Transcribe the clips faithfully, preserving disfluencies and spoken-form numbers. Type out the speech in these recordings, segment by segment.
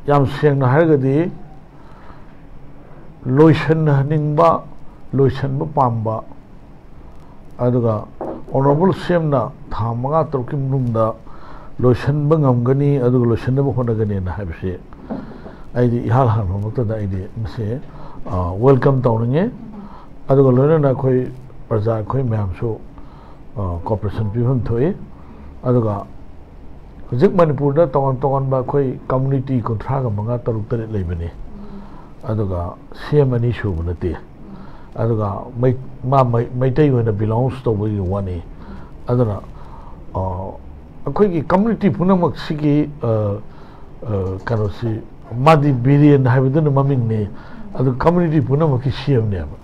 ꯌꯥꯝ ꯁꯦꯡꯅ ꯍꯥꯏꯔꯒꯗꯤ, ꯂꯣꯏꯁꯤꯟꯍꯟꯅꯤꯡꯕ, ꯂꯣꯏꯁꯤꯟꯕ ꯄꯥꯝꯕ, ꯑꯗꯨꯒ ꯑꯣꯅꯔꯦꯕꯜ ꯁꯤ ꯑꯦꯝꯅ ꯊꯥ ꯃꯉꯥ ꯇꯔꯨꯛꯀꯤ ꯃꯅꯨꯡꯗ ꯂꯣꯏꯁꯤꯟꯕ ꯉꯝꯒꯅꯤ, ꯑꯗꯨꯒ ꯂꯣꯏꯁꯤꯟꯅꯕ ꯍꯣꯠꯅꯒꯅꯤꯅ ꯍꯥꯏꯕꯁꯤ ꯑꯩꯗꯤ ꯏꯍꯥꯟ ꯍꯥꯟꯕꯃꯛꯇꯗ ꯑꯩꯗꯤ ꯃꯁꯤ, ꯑ, ꯋꯦꯜꯀꯝ ꯇꯧꯅꯤꯡꯉꯤ꯫ ꯑꯗꯨꯒ ꯂꯣꯏꯅꯅ ꯑꯩꯈꯣꯏ ꯄ꯭ꯔꯖꯥ ꯑꯩꯈꯣꯏ ꯃꯌꯥꯝꯁꯨ, ꯑ, ꯀꯣꯑꯣꯄꯔꯦꯁꯟ ꯄꯤꯐꯝ ꯊꯣꯛꯏ꯫ ꯑꯗꯨꯒ ꯍꯧꯖꯤꯛ ꯃꯅꯤꯄꯨꯔꯗ ꯇꯣꯉꯥꯟ ꯇꯣꯉꯥꯟꯕ ꯑꯩꯈꯣꯏ ꯀꯝꯃꯨꯅꯤꯇꯤ ꯀꯨꯟꯊ꯭ꯔꯥꯒ ꯃꯉꯥ, ꯇꯔꯨꯛ ꯇꯔꯦꯠ ꯂꯩꯕꯅꯤ꯫ ꯑꯗꯨꯒ ꯁꯤ ꯑꯦꯝ ꯑꯅꯤ ꯁꯨꯕ ꯅꯠꯇꯦ꯫ ꯑꯗꯨꯒ ꯃꯩ-, ꯃꯥ ꯃꯩ-, ꯃꯩꯇꯩ ꯑꯣꯏꯅ ꯕꯤꯂꯣꯡꯁ ꯇꯧꯕꯒꯤ ꯋꯥꯅꯤ꯫ ꯑꯗꯨꯅ, ꯑ, ꯑꯩꯈꯣꯏꯒꯤ ꯀꯝꯃꯨꯅꯤꯇꯤ ꯄꯨꯝꯅꯃꯛꯁꯤꯒꯤ, ꯑ, ꯑ, ꯀꯩꯅꯣꯁꯤ, ꯃꯥꯗꯤ ꯕꯤꯔꯦꯟ ꯍꯥꯏꯕꯗꯨꯅ ꯃꯃꯤꯡꯅꯤ, ꯑꯗꯨ ꯀꯝꯃꯨꯅꯤꯇꯤ ꯄꯨꯝꯅꯃꯛꯀꯤ ꯁꯤ ꯑꯦꯝꯅꯦꯕ꯫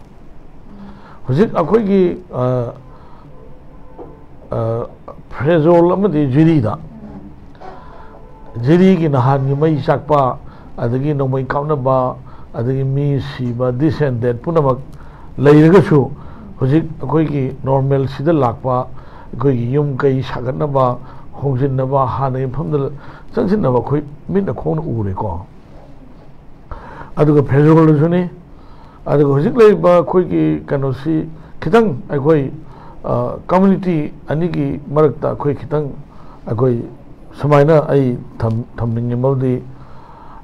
ꯍꯧꯖꯤꯛ ꯑꯩꯈꯣꯏꯒꯤ, ꯑ, ꯑ, ꯐꯦꯔꯣꯖꯥ ꯑꯃꯗꯤ ꯖꯤꯔꯤꯗ, ꯖꯤꯔꯤꯒꯤ ꯅꯍꯥꯟꯒꯤ ꯃꯩ ꯆꯥꯛꯄ, ꯑꯗꯒꯤ ꯅꯣꯡꯃꯩ ꯀꯥꯞꯅꯕ, ꯑꯗꯒꯤ ꯃꯤ ꯁꯤꯕ, this and that ꯄꯨꯝꯅꯃꯛ ꯂꯩꯔꯒꯁꯨ, ꯍꯧꯖꯤꯛ ꯑꯩꯈꯣꯏꯒꯤ ꯅꯣꯔꯃꯦꯜꯁꯤꯗ ꯂꯥꯛꯄ, ꯑꯩꯈꯣꯏꯒꯤ ꯌꯨꯝ ꯀꯩ ꯁꯥꯒꯠꯅꯕ, ꯍꯣꯡꯖꯤꯟꯅꯕ, ꯍꯥꯟꯅꯒꯤ ꯃꯐꯝꯗ ꯆꯪꯁꯤꯟꯅꯕ ꯑꯩꯈꯣꯏ ꯃꯤꯠꯅ ꯈꯣꯡꯅ ꯎꯔꯦꯀꯣ꯫ ꯑꯗꯨꯒ ꯐꯦꯔꯣꯖꯥꯗꯁꯨꯅꯤ꯫ ꯑꯗꯨꯒ ꯍꯧꯖꯤꯛ ꯂꯩꯔꯤꯕ ꯑꯩꯈꯣꯏꯒꯤ ꯀꯩꯅꯣꯁꯤ ꯈꯤꯇꯪ ꯑꯩꯈꯣꯏ, ꯑ, ꯀꯝꯃꯨꯅꯤꯇꯤ ꯑꯅꯤꯒꯤ ꯃꯔꯛꯇ ꯑꯩꯈꯣꯏ ꯈꯤꯇꯪ ꯑꯩꯈꯣꯏ ꯁꯨꯃꯥꯏꯅ ꯑꯩ ꯊꯝ-, ꯊꯝꯅꯤꯡꯉꯤ, ꯃꯔꯝꯗꯤ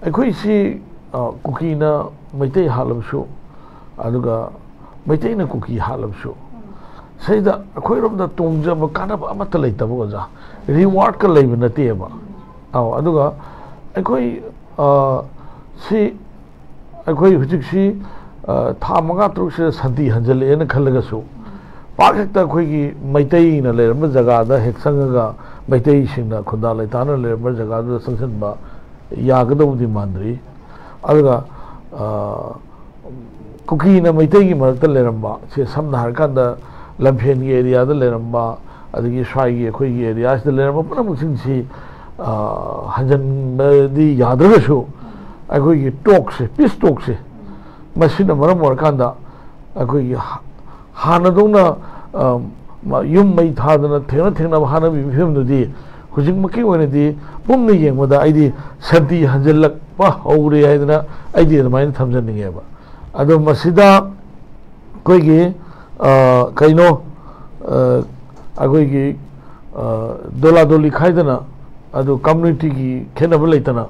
ꯑꯩꯈꯣꯏꯁꯤ, ꯑ, ꯀꯨꯀꯤꯅ ꯃꯩꯇꯩ ꯍꯥꯠꯂꯕꯁꯨ, ꯑꯗꯨꯒ ꯃꯩꯇꯩꯅ ꯀꯨꯀꯤ ꯍꯥꯠꯂꯕꯁꯨ, ꯁꯤꯗ ꯑꯩꯈꯣꯏꯔꯣꯝꯗ ꯇꯣꯡꯖꯕ ꯀꯥꯟꯅꯕ ꯑꯃꯠꯇ ꯂꯩꯇꯕ, ꯑꯣꯖꯥ, ꯔꯤꯋꯥꯔꯗꯀ ꯂꯩꯕ ꯅꯠꯇꯦꯕ꯫ ꯑꯧ, ꯑꯗꯨꯒ ꯑꯩꯈꯣꯏ, ꯑ, ꯁꯤ ꯑꯩꯈꯣꯏ ꯍꯧꯖꯤꯛꯁꯤ, ꯑ, ꯊꯥ ꯃꯉꯥ ꯇꯔꯨꯛꯁꯤꯗ ꯁꯥꯟꯇꯤ ꯍꯟꯖꯜꯂꯛꯑꯦꯅ ꯈꯜꯂꯒꯁꯨ, ꯄꯥꯛ ꯍꯦꯛꯇ ꯑꯩꯈꯣꯏꯒꯤ ꯃꯩꯇꯩꯅ ꯂꯩꯔꯝꯕ ꯖꯒꯥꯗ ꯍꯦꯛ ꯆꯪꯉꯒ, ꯃꯩꯇꯩꯁꯤꯡꯅ ꯈꯨꯟꯗꯥ ꯂꯩꯇꯥꯅ ꯂꯩꯔꯝꯕ ꯖꯒꯥꯗꯨꯗ ꯆꯪꯁꯤꯟꯕ ꯌꯥꯒꯗꯧꯕꯗꯤ ꯃꯥꯟꯗ꯭ꯔꯤ꯫ ꯑꯗꯨꯒ, ꯑ, ꯀꯨꯀꯤꯅ ꯃꯩꯇꯩꯒꯤ ꯃꯔꯛꯇ ꯂꯩꯔꯝꯕ, ꯁꯦ ꯁꯝꯅ ꯍꯥꯏꯔꯀꯥꯟꯗ ꯂꯝꯐꯦꯟꯒꯤ ꯑꯦꯔꯤꯌꯥꯗ ꯂꯩꯔꯝꯕ, ꯑꯗꯒꯤ ꯁ꯭ꯋꯥꯏꯒꯤ ꯑꯩꯈꯣꯏꯒꯤ ꯑꯦꯔꯤꯌꯥꯁꯤꯗ ꯂꯩꯔꯝꯕ ꯄꯨꯝꯅꯃꯛꯁꯤꯡꯁꯤ, ꯑ, ꯍꯟꯖꯟꯕꯗꯤ ꯌꯥꯗ꯭ꯔꯒꯁꯨ, ꯑꯩꯈꯣꯏꯒꯤ ꯇꯣꯛꯁꯦ, ꯄꯤꯁ ꯇꯣꯛꯁꯦ, ꯃꯁꯤꯅ ꯃꯔꯝ ꯑꯣꯏꯔꯀꯥꯟꯗ ꯑꯩꯈꯣꯏꯒꯤ ꯍ-, ꯍꯥꯟꯅꯗꯧꯅ, ꯑ, ꯃ-, ꯌꯨꯝ ꯃꯩ ꯊꯥꯗꯅ ꯊꯦꯡꯅ ꯊꯦꯡꯅꯕ ꯍꯥꯠꯅꯕꯒꯤ ꯐꯤꯕꯝꯗꯨꯗꯤ ꯍꯧꯖꯤꯛꯃꯛꯀꯤ ꯑꯣꯏꯅꯗꯤ ꯄꯨꯝꯅ ꯌꯦꯡꯕꯗ ꯑꯩꯗꯤ ꯁꯥꯟꯇꯤ ꯍꯟꯖꯤꯜꯂꯛꯄ ꯍꯧꯔꯦ ꯍꯥꯏꯗꯅ ꯑꯩꯗꯤ ꯑꯗꯨꯃꯥꯏꯅ ꯊꯝꯖꯅꯤꯡꯉꯦꯕ꯫ ꯑꯗꯣ ꯃꯁꯤꯗ ꯑꯩꯈꯣꯏꯒꯤ, ꯑ, ꯀꯩꯅꯣ, ꯑ, ꯑꯩꯈꯣꯏꯒꯤ, ꯑ, ꯗꯣꯂꯥ ꯗꯣꯂꯤ ꯈꯥꯏꯗꯅ, ꯑꯗꯨ ꯀꯝꯃ꯭ꯌꯨꯅꯤꯇꯤꯒꯤ ꯈꯦꯠꯅꯕ ꯂꯩꯇꯅ,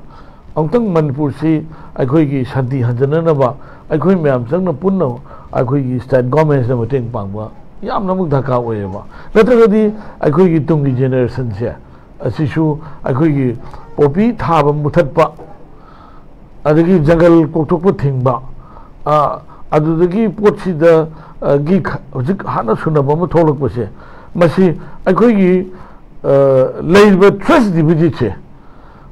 ꯑꯃꯨꯛꯇꯪ ꯃꯅꯤꯄꯨꯔꯁꯤ ꯑꯩꯈꯣꯏꯒꯤ ꯁꯥꯟꯇꯤ ꯍꯟꯖꯅꯅꯕ ꯑꯩꯈꯣꯏ ꯃꯌꯥꯝ ꯆꯪꯅ ꯄꯨꯟꯅ ꯑꯩꯈꯣꯏꯒꯤ ꯁ꯭ꯇꯦꯠ ꯒꯣꯔꯃꯦꯟꯁꯤꯅ ꯃꯇꯦꯡ ꯄꯥꯡꯕ ꯌꯥꯝꯅ ꯑꯃꯨꯛ ꯗꯔꯀꯥꯔ ꯑꯣꯏꯌꯦꯕ꯫ ꯅꯠꯇ꯭ꯔꯒꯗꯤ ꯑꯩꯈꯣꯏꯒꯤ ꯇꯨꯡꯒꯤ ꯖꯦꯅꯦꯔꯦꯁꯟꯁꯦ ꯑꯁꯤꯁꯨ ꯑꯩꯈꯣꯏꯒꯤ ꯄꯣꯄꯤ ꯊꯥꯕ ꯃꯨꯊꯠꯄ, ꯑꯗꯒꯤ ꯖꯪꯒꯜ ꯀꯣꯛꯊꯣꯛꯄ ꯊꯤꯡꯕ, ꯑ, ꯑꯗꯨꯗꯒꯤ ꯄꯣꯠꯁꯤꯗ, ꯑ, ꯒꯤ ꯈ-, ꯍꯧꯖꯤꯛ ꯍꯥꯟꯅ ꯁꯨꯅꯕ ꯑꯃ ꯊꯣꯛꯂꯛꯄꯁꯦ, ꯃꯁꯤ ꯑꯩꯈꯣꯏꯒꯤ, ꯑ, ꯂꯩꯔꯤꯕ ꯇ꯭ꯔꯁ ꯗꯤꯐꯤꯁꯤꯠꯁꯦ,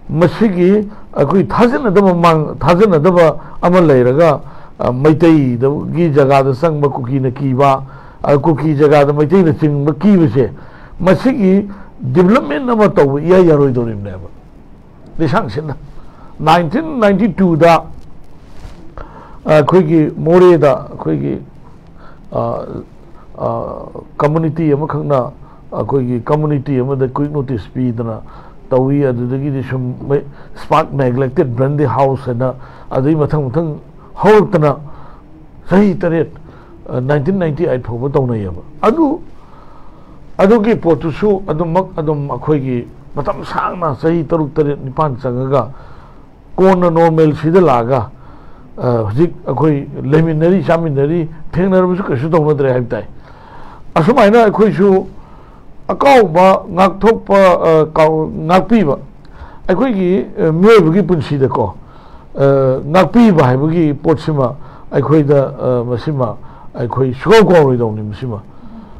ꯃꯁꯤꯒꯤ ꯑꯩꯈꯣꯏ ꯊꯥꯖꯅꯗꯕ ꯃꯥꯡ-, ꯊꯥꯖꯅꯗꯕ ꯑꯃ ꯂꯩꯔꯒ, ꯑ, ꯃꯩꯇꯩꯗꯒꯤ ꯖꯒꯥꯗ ꯆꯪꯕ ꯀꯨꯀꯤꯅ ꯀꯤꯕ, ꯑ, ꯀꯨꯀꯤ ꯖꯒꯥꯗ ꯃꯩꯇꯩꯅ ꯆꯤꯡꯕ ꯀꯤꯕꯁꯦ, ꯃꯁꯤꯒꯤ ꯗꯤꯕꯂꯞꯃꯦꯟ ꯑꯃ ꯇꯧꯕ ꯏꯌꯥ ꯌꯥꯔꯣꯏꯗꯧꯔꯤꯕꯅꯦꯕ꯫ ꯂꯤꯁꯥꯡ ꯁꯤꯠꯅ ꯅꯥꯏꯟꯇꯤꯟ ꯅꯥꯏꯟꯇꯤ ꯇꯨꯗ ꯑꯩꯈꯣꯏꯒꯤ ꯃꯣꯔꯦꯗ ꯑꯩꯈꯣꯏꯒꯤ, ꯑ, ꯑ, ꯀꯝꯃꯨꯅꯤꯇꯤ ꯑꯃꯈꯛꯅ ꯑꯩꯈꯣꯏꯒꯤ ꯀꯝꯃꯨꯅꯤꯇꯤ ꯑꯃꯗ ꯀ꯭ꯋꯤꯛ ꯅꯣꯇꯤꯁ ꯄꯤꯗꯅ ꯇꯧꯏ꯫ ꯑꯗꯨꯗꯒꯤꯗꯤ ꯁꯨꯝ ꯃꯩ-, ꯁ꯭ꯄꯥꯔꯛ ꯅꯦꯒ꯭ꯂꯦꯛꯇꯦꯠ ꯕ꯭ꯔꯟꯗꯤ ꯍꯥꯎꯁ ꯍꯥꯏꯅ, ꯑꯗꯨꯗꯒꯤ ꯃꯊꯪ ꯃꯊꯪ ꯍꯧꯔꯛꯇꯅ ꯆꯍꯤ ꯇꯔꯦꯠ, ꯑ, ꯅꯥꯏꯟꯇꯤꯟ ꯅꯥꯏꯟꯇꯤ ꯑꯩꯠ ꯐꯥꯎꯕ ꯇꯧꯅꯩꯌꯦꯕ꯫ ꯑꯗꯨ, ꯑꯗꯨꯒꯤ ꯄꯣꯠꯇꯨꯁꯨ ꯑꯗꯨꯃꯛ ꯑꯗꯨꯝ ꯑꯩꯈꯣꯏꯒꯤ ꯃꯇꯝ ꯁꯥꯡꯅ ꯆꯍꯤ ꯇꯔꯨꯛ, ꯇꯔꯦꯠ, ꯅꯤꯄꯥꯟ ꯆꯪꯉꯒ ꯀꯣꯟꯅ ꯅꯣꯔꯃꯦꯜꯁꯤꯗ ꯂꯥꯛꯑꯒ, ꯑ, ꯍꯧꯖꯤꯛ ꯑꯩꯈꯣꯏ ꯂꯩꯃꯤꯟꯅꯔꯤ, ꯆꯥꯃꯤꯟꯅꯔꯤ, ꯊꯦꯡꯅꯔꯕꯁꯨ ꯀꯩꯁꯨ ꯇꯧꯅꯗ꯭ꯔꯦ ꯍꯥꯏꯕ ꯇꯥꯏ꯫ ꯑꯁꯨꯃꯥꯏꯅ ꯑꯩꯈꯣꯏꯁꯨ ꯑꯀꯥꯎꯕ ꯉꯥꯛꯊꯣꯛꯄ, ꯑ, ꯀꯥꯎ-, ꯉꯥꯛꯄꯤꯕ, ꯑꯩꯈꯣꯏꯒꯤ, ꯑ, ꯃꯤꯑꯣꯏꯕꯒꯤ ꯄꯨꯟꯁꯤꯗꯀꯣ, ꯑ, ꯉꯥꯛꯄꯤꯕ ꯍꯥꯏꯕꯒꯤ ꯄꯣꯠꯁꯤꯃ ꯑꯩꯈꯣꯏꯗ, ꯑ, ꯃꯁꯤꯃ ꯑꯩꯈꯣꯏ ꯁꯨꯀꯥꯎ ꯀꯥꯎꯔꯣꯏꯗꯧꯅꯤ ꯃꯁꯤꯃ꯫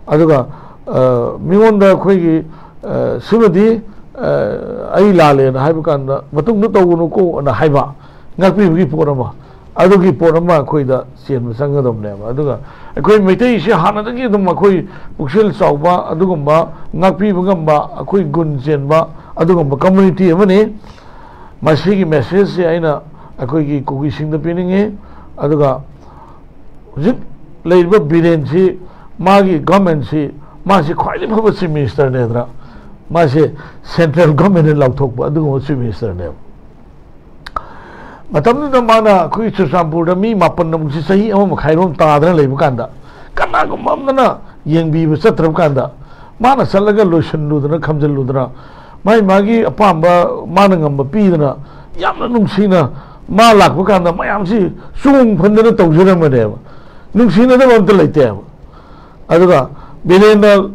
ꯑꯗꯨꯒ, ꯑ, ꯃꯤꯉꯣꯟꯗ ꯑꯩꯈꯣꯏꯒꯤ, ꯑ, "ꯁꯤꯃꯗꯤ, ꯑ, ꯑꯩ ꯂꯥꯜꯂꯦꯅ" ꯍꯥꯏꯕ ꯀꯥꯟꯗ, "ꯃꯇꯨꯡꯗ ꯇꯧꯒꯅꯨꯀꯣ" ꯑꯅ ꯍꯥꯏꯕ, ꯉꯥꯛꯄꯤꯕꯒꯤ ꯄꯣꯠ ꯑꯃ, ꯑꯗꯨꯒꯤ ꯄꯣꯠ ꯑꯃ ꯑꯩꯈꯣꯏꯗ ꯆꯦꯟꯕ ꯆꯪꯒꯗꯕꯅꯦꯕ꯫ ꯑꯗꯨꯒ ꯑꯩꯈꯣꯏ ꯃꯩꯇꯩꯁꯤ ꯍꯥꯟꯅꯗꯒꯤ ꯑꯗꯨꯝ ꯑꯩꯈꯣꯏ ꯄꯨꯛꯆꯦꯜ ꯆꯥꯎꯕ, ꯑꯗꯨꯒꯨꯝꯕ ꯉꯥꯛꯄꯤꯕ ꯉꯝꯕ, ꯑꯩꯈꯣꯏ ꯒꯨꯟ ꯆꯦꯟꯕ ꯑꯗꯨꯒꯨꯝꯕ ꯀꯝꯃ꯭ꯌꯨꯅꯤꯇꯤ ꯑꯃꯅꯤ꯫ ꯃꯁꯤꯒꯤ ꯃꯦꯁꯦꯖꯁꯦ ꯑꯩꯅ ꯑꯩꯈꯣꯏꯒꯤ ꯀꯨꯀꯤꯁꯤꯡꯗ ꯄꯤꯅꯤꯡꯉꯤ꯫ ꯑꯗꯨꯒ ꯍꯧꯖꯤꯛ ꯂꯩꯔꯤꯕ ꯕꯤꯔꯦꯟꯁꯤ, ꯃꯥꯒꯤ ꯒꯚꯔꯟꯃꯦꯟꯁꯤ, ꯃꯥꯁꯤ ꯈ꯭ꯋꯥꯏꯗꯒꯤ ꯐꯕ ꯆꯤꯐ ꯃꯤꯅꯤꯁꯇꯔꯅꯦꯗꯅ, ꯃꯥꯁꯦ ꯁꯦꯟꯇ꯭ꯔꯦꯜ ꯒꯣꯔꯃꯦꯟꯅ ꯂꯥꯎꯊꯣꯛꯄ ꯑꯗꯨꯒꯨꯝꯕ ꯆꯤꯐ ꯃꯤꯅꯤꯁꯇꯔꯅꯦꯕ꯫ ꯃꯇꯝꯗꯨꯗ ꯃꯥꯅ ꯑꯩꯈꯣꯏꯒꯤ ꯆꯨꯔꯆꯥꯟꯄꯨꯔꯗ ꯃꯤ ꯃꯥꯄꯟ ꯑꯃꯨꯛꯁꯤ ꯆꯍꯤ ꯑꯃ ꯃꯈꯥꯏꯔꯣꯝ ꯇꯥꯗꯅ ꯂꯩꯕ ꯀꯥꯟꯗ, ꯀꯅꯥꯒꯨꯝꯕ ꯑꯃꯅ ꯌꯦꯡꯕꯤꯕ ꯆꯠꯇ꯭ꯔꯕ ꯀꯥꯟꯗ, ꯃꯥꯅ ꯆꯠꯂꯒ ꯂꯣꯏꯁꯤꯜꯂꯨꯗꯅ, ꯈꯝꯖꯤꯜꯂꯨꯗꯅ, ꯃꯥꯏ ꯃꯥꯒꯤ ꯑꯄꯥꯝꯕ, ꯃꯥꯅ ꯉꯝꯕ ꯄꯤꯗꯅ, ꯌꯥꯝꯅ ꯅꯨꯡꯁꯤꯅ ꯃꯥ ꯂꯥꯛꯄ ꯀꯥꯟꯗ ꯃꯌꯥꯝꯁꯤ ꯆꯣꯡ ꯐꯟꯗꯅ ꯇꯧꯖꯔꯝꯕꯅꯦꯕ꯫ ꯅꯨꯡꯁꯤꯅꯗꯕ ꯑꯝꯇ ꯂꯩꯇꯦꯕ꯫ ꯑꯗꯨꯒ ꯕꯤꯔꯦꯟꯅ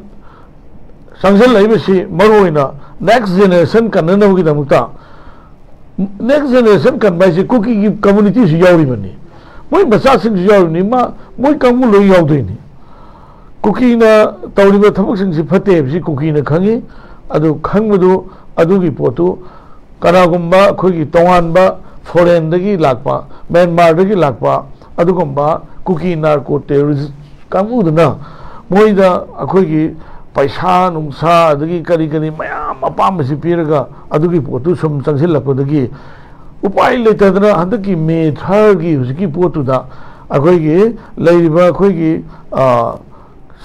ꯆꯪꯁꯤꯜꯂꯛꯏꯕꯁꯤ ꯃꯔꯨ ꯑꯣꯏꯅ ꯅꯦꯛꯁ ꯖꯦꯅꯦꯔꯦꯁꯟ ꯀꯟꯅꯅꯕꯒꯤꯗꯃꯛꯇ꯫ ꯅꯦꯛꯁ ꯖꯦꯅꯦꯔꯦꯁꯟ ꯀꯟꯕ ꯍꯥꯏꯁꯦ ꯀꯨꯀꯤꯒꯤ ꯀꯝꯃꯨꯅꯤꯇꯤꯁꯨ ꯌꯥꯎꯔꯤꯕꯅꯤ, ꯃꯣꯏ ꯃꯆꯥꯁꯤꯡꯁꯨ ꯌꯥꯎꯔꯤꯕꯅꯤ, ꯃꯥ, ꯃꯣꯏ ꯀꯥꯡꯕꯨ ꯂꯣꯏ ꯌꯥꯎꯗꯣꯏꯅꯤ꯫ ꯀꯨꯀꯤꯅ ꯇꯧꯔꯤꯕ ꯊꯕꯛꯁꯤꯡꯁꯤ ꯐꯠꯇꯦ ꯍꯥꯏꯕꯁꯤ ꯀꯨꯀꯤꯅ ꯈꯪꯉꯤ꯫ ꯑꯗꯨ ꯈꯪꯕꯗꯨ, ꯑꯗꯨꯒꯤ ꯄꯣꯠꯇꯨ ꯀꯅꯥꯒꯨꯝꯕ ꯑꯩꯈꯣꯏꯒꯤ ꯇꯣꯉꯥꯟꯕ ꯐꯣꯔꯦꯟꯗꯒꯤ ꯂꯥꯛꯄ, ꯃ꯭ꯌꯥꯟꯃꯥꯔꯗꯒꯤ ꯂꯥꯛꯄ ꯑꯗꯨꯒꯨꯝꯕ ꯀꯨꯀꯤ ꯅꯥꯔꯀꯣ ꯇꯦꯔꯣꯔꯤꯁ ꯀꯥꯡꯕꯨꯗꯨꯅ ꯃꯣꯏꯗ ꯑꯩꯈꯣꯏꯒꯤ ꯄꯩꯁꯥ ꯅꯨꯡꯁꯥ ꯑꯗꯒꯤ ꯀꯔꯤ ꯀꯔꯤ ꯃꯌꯥꯝ ꯑꯄꯥꯝꯕꯁꯤ ꯄꯤꯔꯒ ꯑꯗꯨꯒꯤ ꯄꯣꯠꯇꯨ ꯁꯨꯝ ꯆꯪꯁꯤꯜꯂꯛꯄꯗꯒꯤ ꯎꯄꯥꯏ ꯂꯩꯇꯗꯅ ꯍꯟꯗꯛꯀꯤ ꯃꯦ ꯊꯥꯔꯒꯤ ꯍꯧꯖꯤꯛꯀꯤ ꯄꯣꯠꯇꯨꯗ ꯑꯩꯈꯣꯏꯒꯤ ꯂꯩꯔꯤꯕ ꯑꯩꯈꯣꯏꯒꯤ, ꯑ,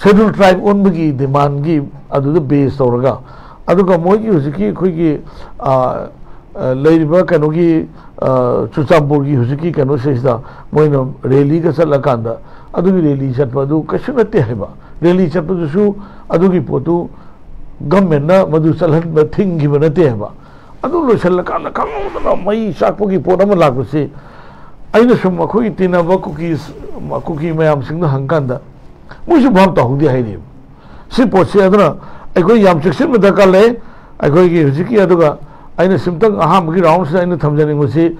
ꯁꯦꯗꯨꯜ ꯇ꯭ꯔꯥꯏꯕ ꯑꯣꯟꯕꯒꯤ ꯗꯤꯃꯥꯟꯒꯤ ꯑꯗꯨꯗ ꯕꯦꯁ ꯇꯧꯔꯒ, ꯑꯗꯨꯒ ꯃꯣꯏꯒꯤ ꯍꯧꯖꯤꯛꯀꯤ ꯑꯩꯈꯣꯏꯒꯤ, ꯑ, ꯑ, ꯂꯩꯔꯤꯕ ꯀꯩꯅꯣꯒꯤ, ꯑ, ꯆꯨꯔꯆꯥꯟꯄꯨꯔꯒꯤ ꯍꯧꯖꯤꯛꯀꯤ ꯀꯩꯅꯣꯁꯤꯗꯩꯁꯤꯗ ꯃꯣꯏꯅ ꯔꯦꯂꯤꯒ ꯆꯠꯂꯀꯥꯟꯗ, ꯑꯗꯨꯒꯤ ꯔꯦꯂꯤ ꯆꯠꯄ ꯑꯗꯨ ꯀꯩꯁꯨ ꯅꯠꯇꯦ ꯍꯥꯏꯕ꯫ ꯔꯦꯂꯤ ꯆꯠꯄꯗꯨꯁꯨ ꯑꯗꯨꯒꯤ ꯄꯣꯠꯇꯨ ꯒꯚꯔꯟꯃꯦꯟꯠꯅ ꯃꯗꯨ ꯆꯠꯍꯟꯕ ꯊꯤꯡꯈꯤꯕ ꯅꯠꯇꯦ ꯍꯥꯏꯕ꯫ ꯑꯗꯨ ꯂꯣꯏꯁꯤꯜꯂꯀꯥꯟꯗ ꯈꯪꯍꯧꯗꯅ ꯃꯩ ꯆꯥꯛꯄꯒꯤ ꯄꯣꯠ ꯑꯃ ꯂꯥꯛꯄꯁꯤ, ꯑꯩꯅ ꯁꯨꯝ ꯑꯩꯈꯣꯏꯒꯤ ꯇꯤꯟꯅꯕ ꯀꯨꯀꯤ, ꯀꯨꯀꯤ ꯃꯌꯥꯝꯁꯤꯡꯗ ꯍꯪꯀꯥꯟꯗ, ꯃꯣꯏꯁꯨ ꯚꯥꯞ ꯇꯥꯍꯧꯗꯦ ꯍꯥꯏꯔꯤꯕ꯫ ꯁꯤ ꯄꯣꯠꯁꯤ ꯑꯗꯨꯅ ꯑꯩꯈꯣꯏ ꯌꯥꯝ ꯆꯦꯛꯁꯤꯟꯕ ꯗꯔꯀꯥꯔ ꯂꯩ꯫ ꯑꯩꯈꯣꯏꯒꯤ ꯍꯧꯖꯤꯛꯀꯤ, ꯑꯗꯨꯒ ꯑꯩꯅ ꯁꯤꯝꯇꯪ ꯑꯍꯥꯟꯕꯒꯤ ꯔꯥꯎꯟꯁꯤꯗ ꯑꯩꯅ ꯊꯝꯖꯅꯤꯡꯕꯁꯤ,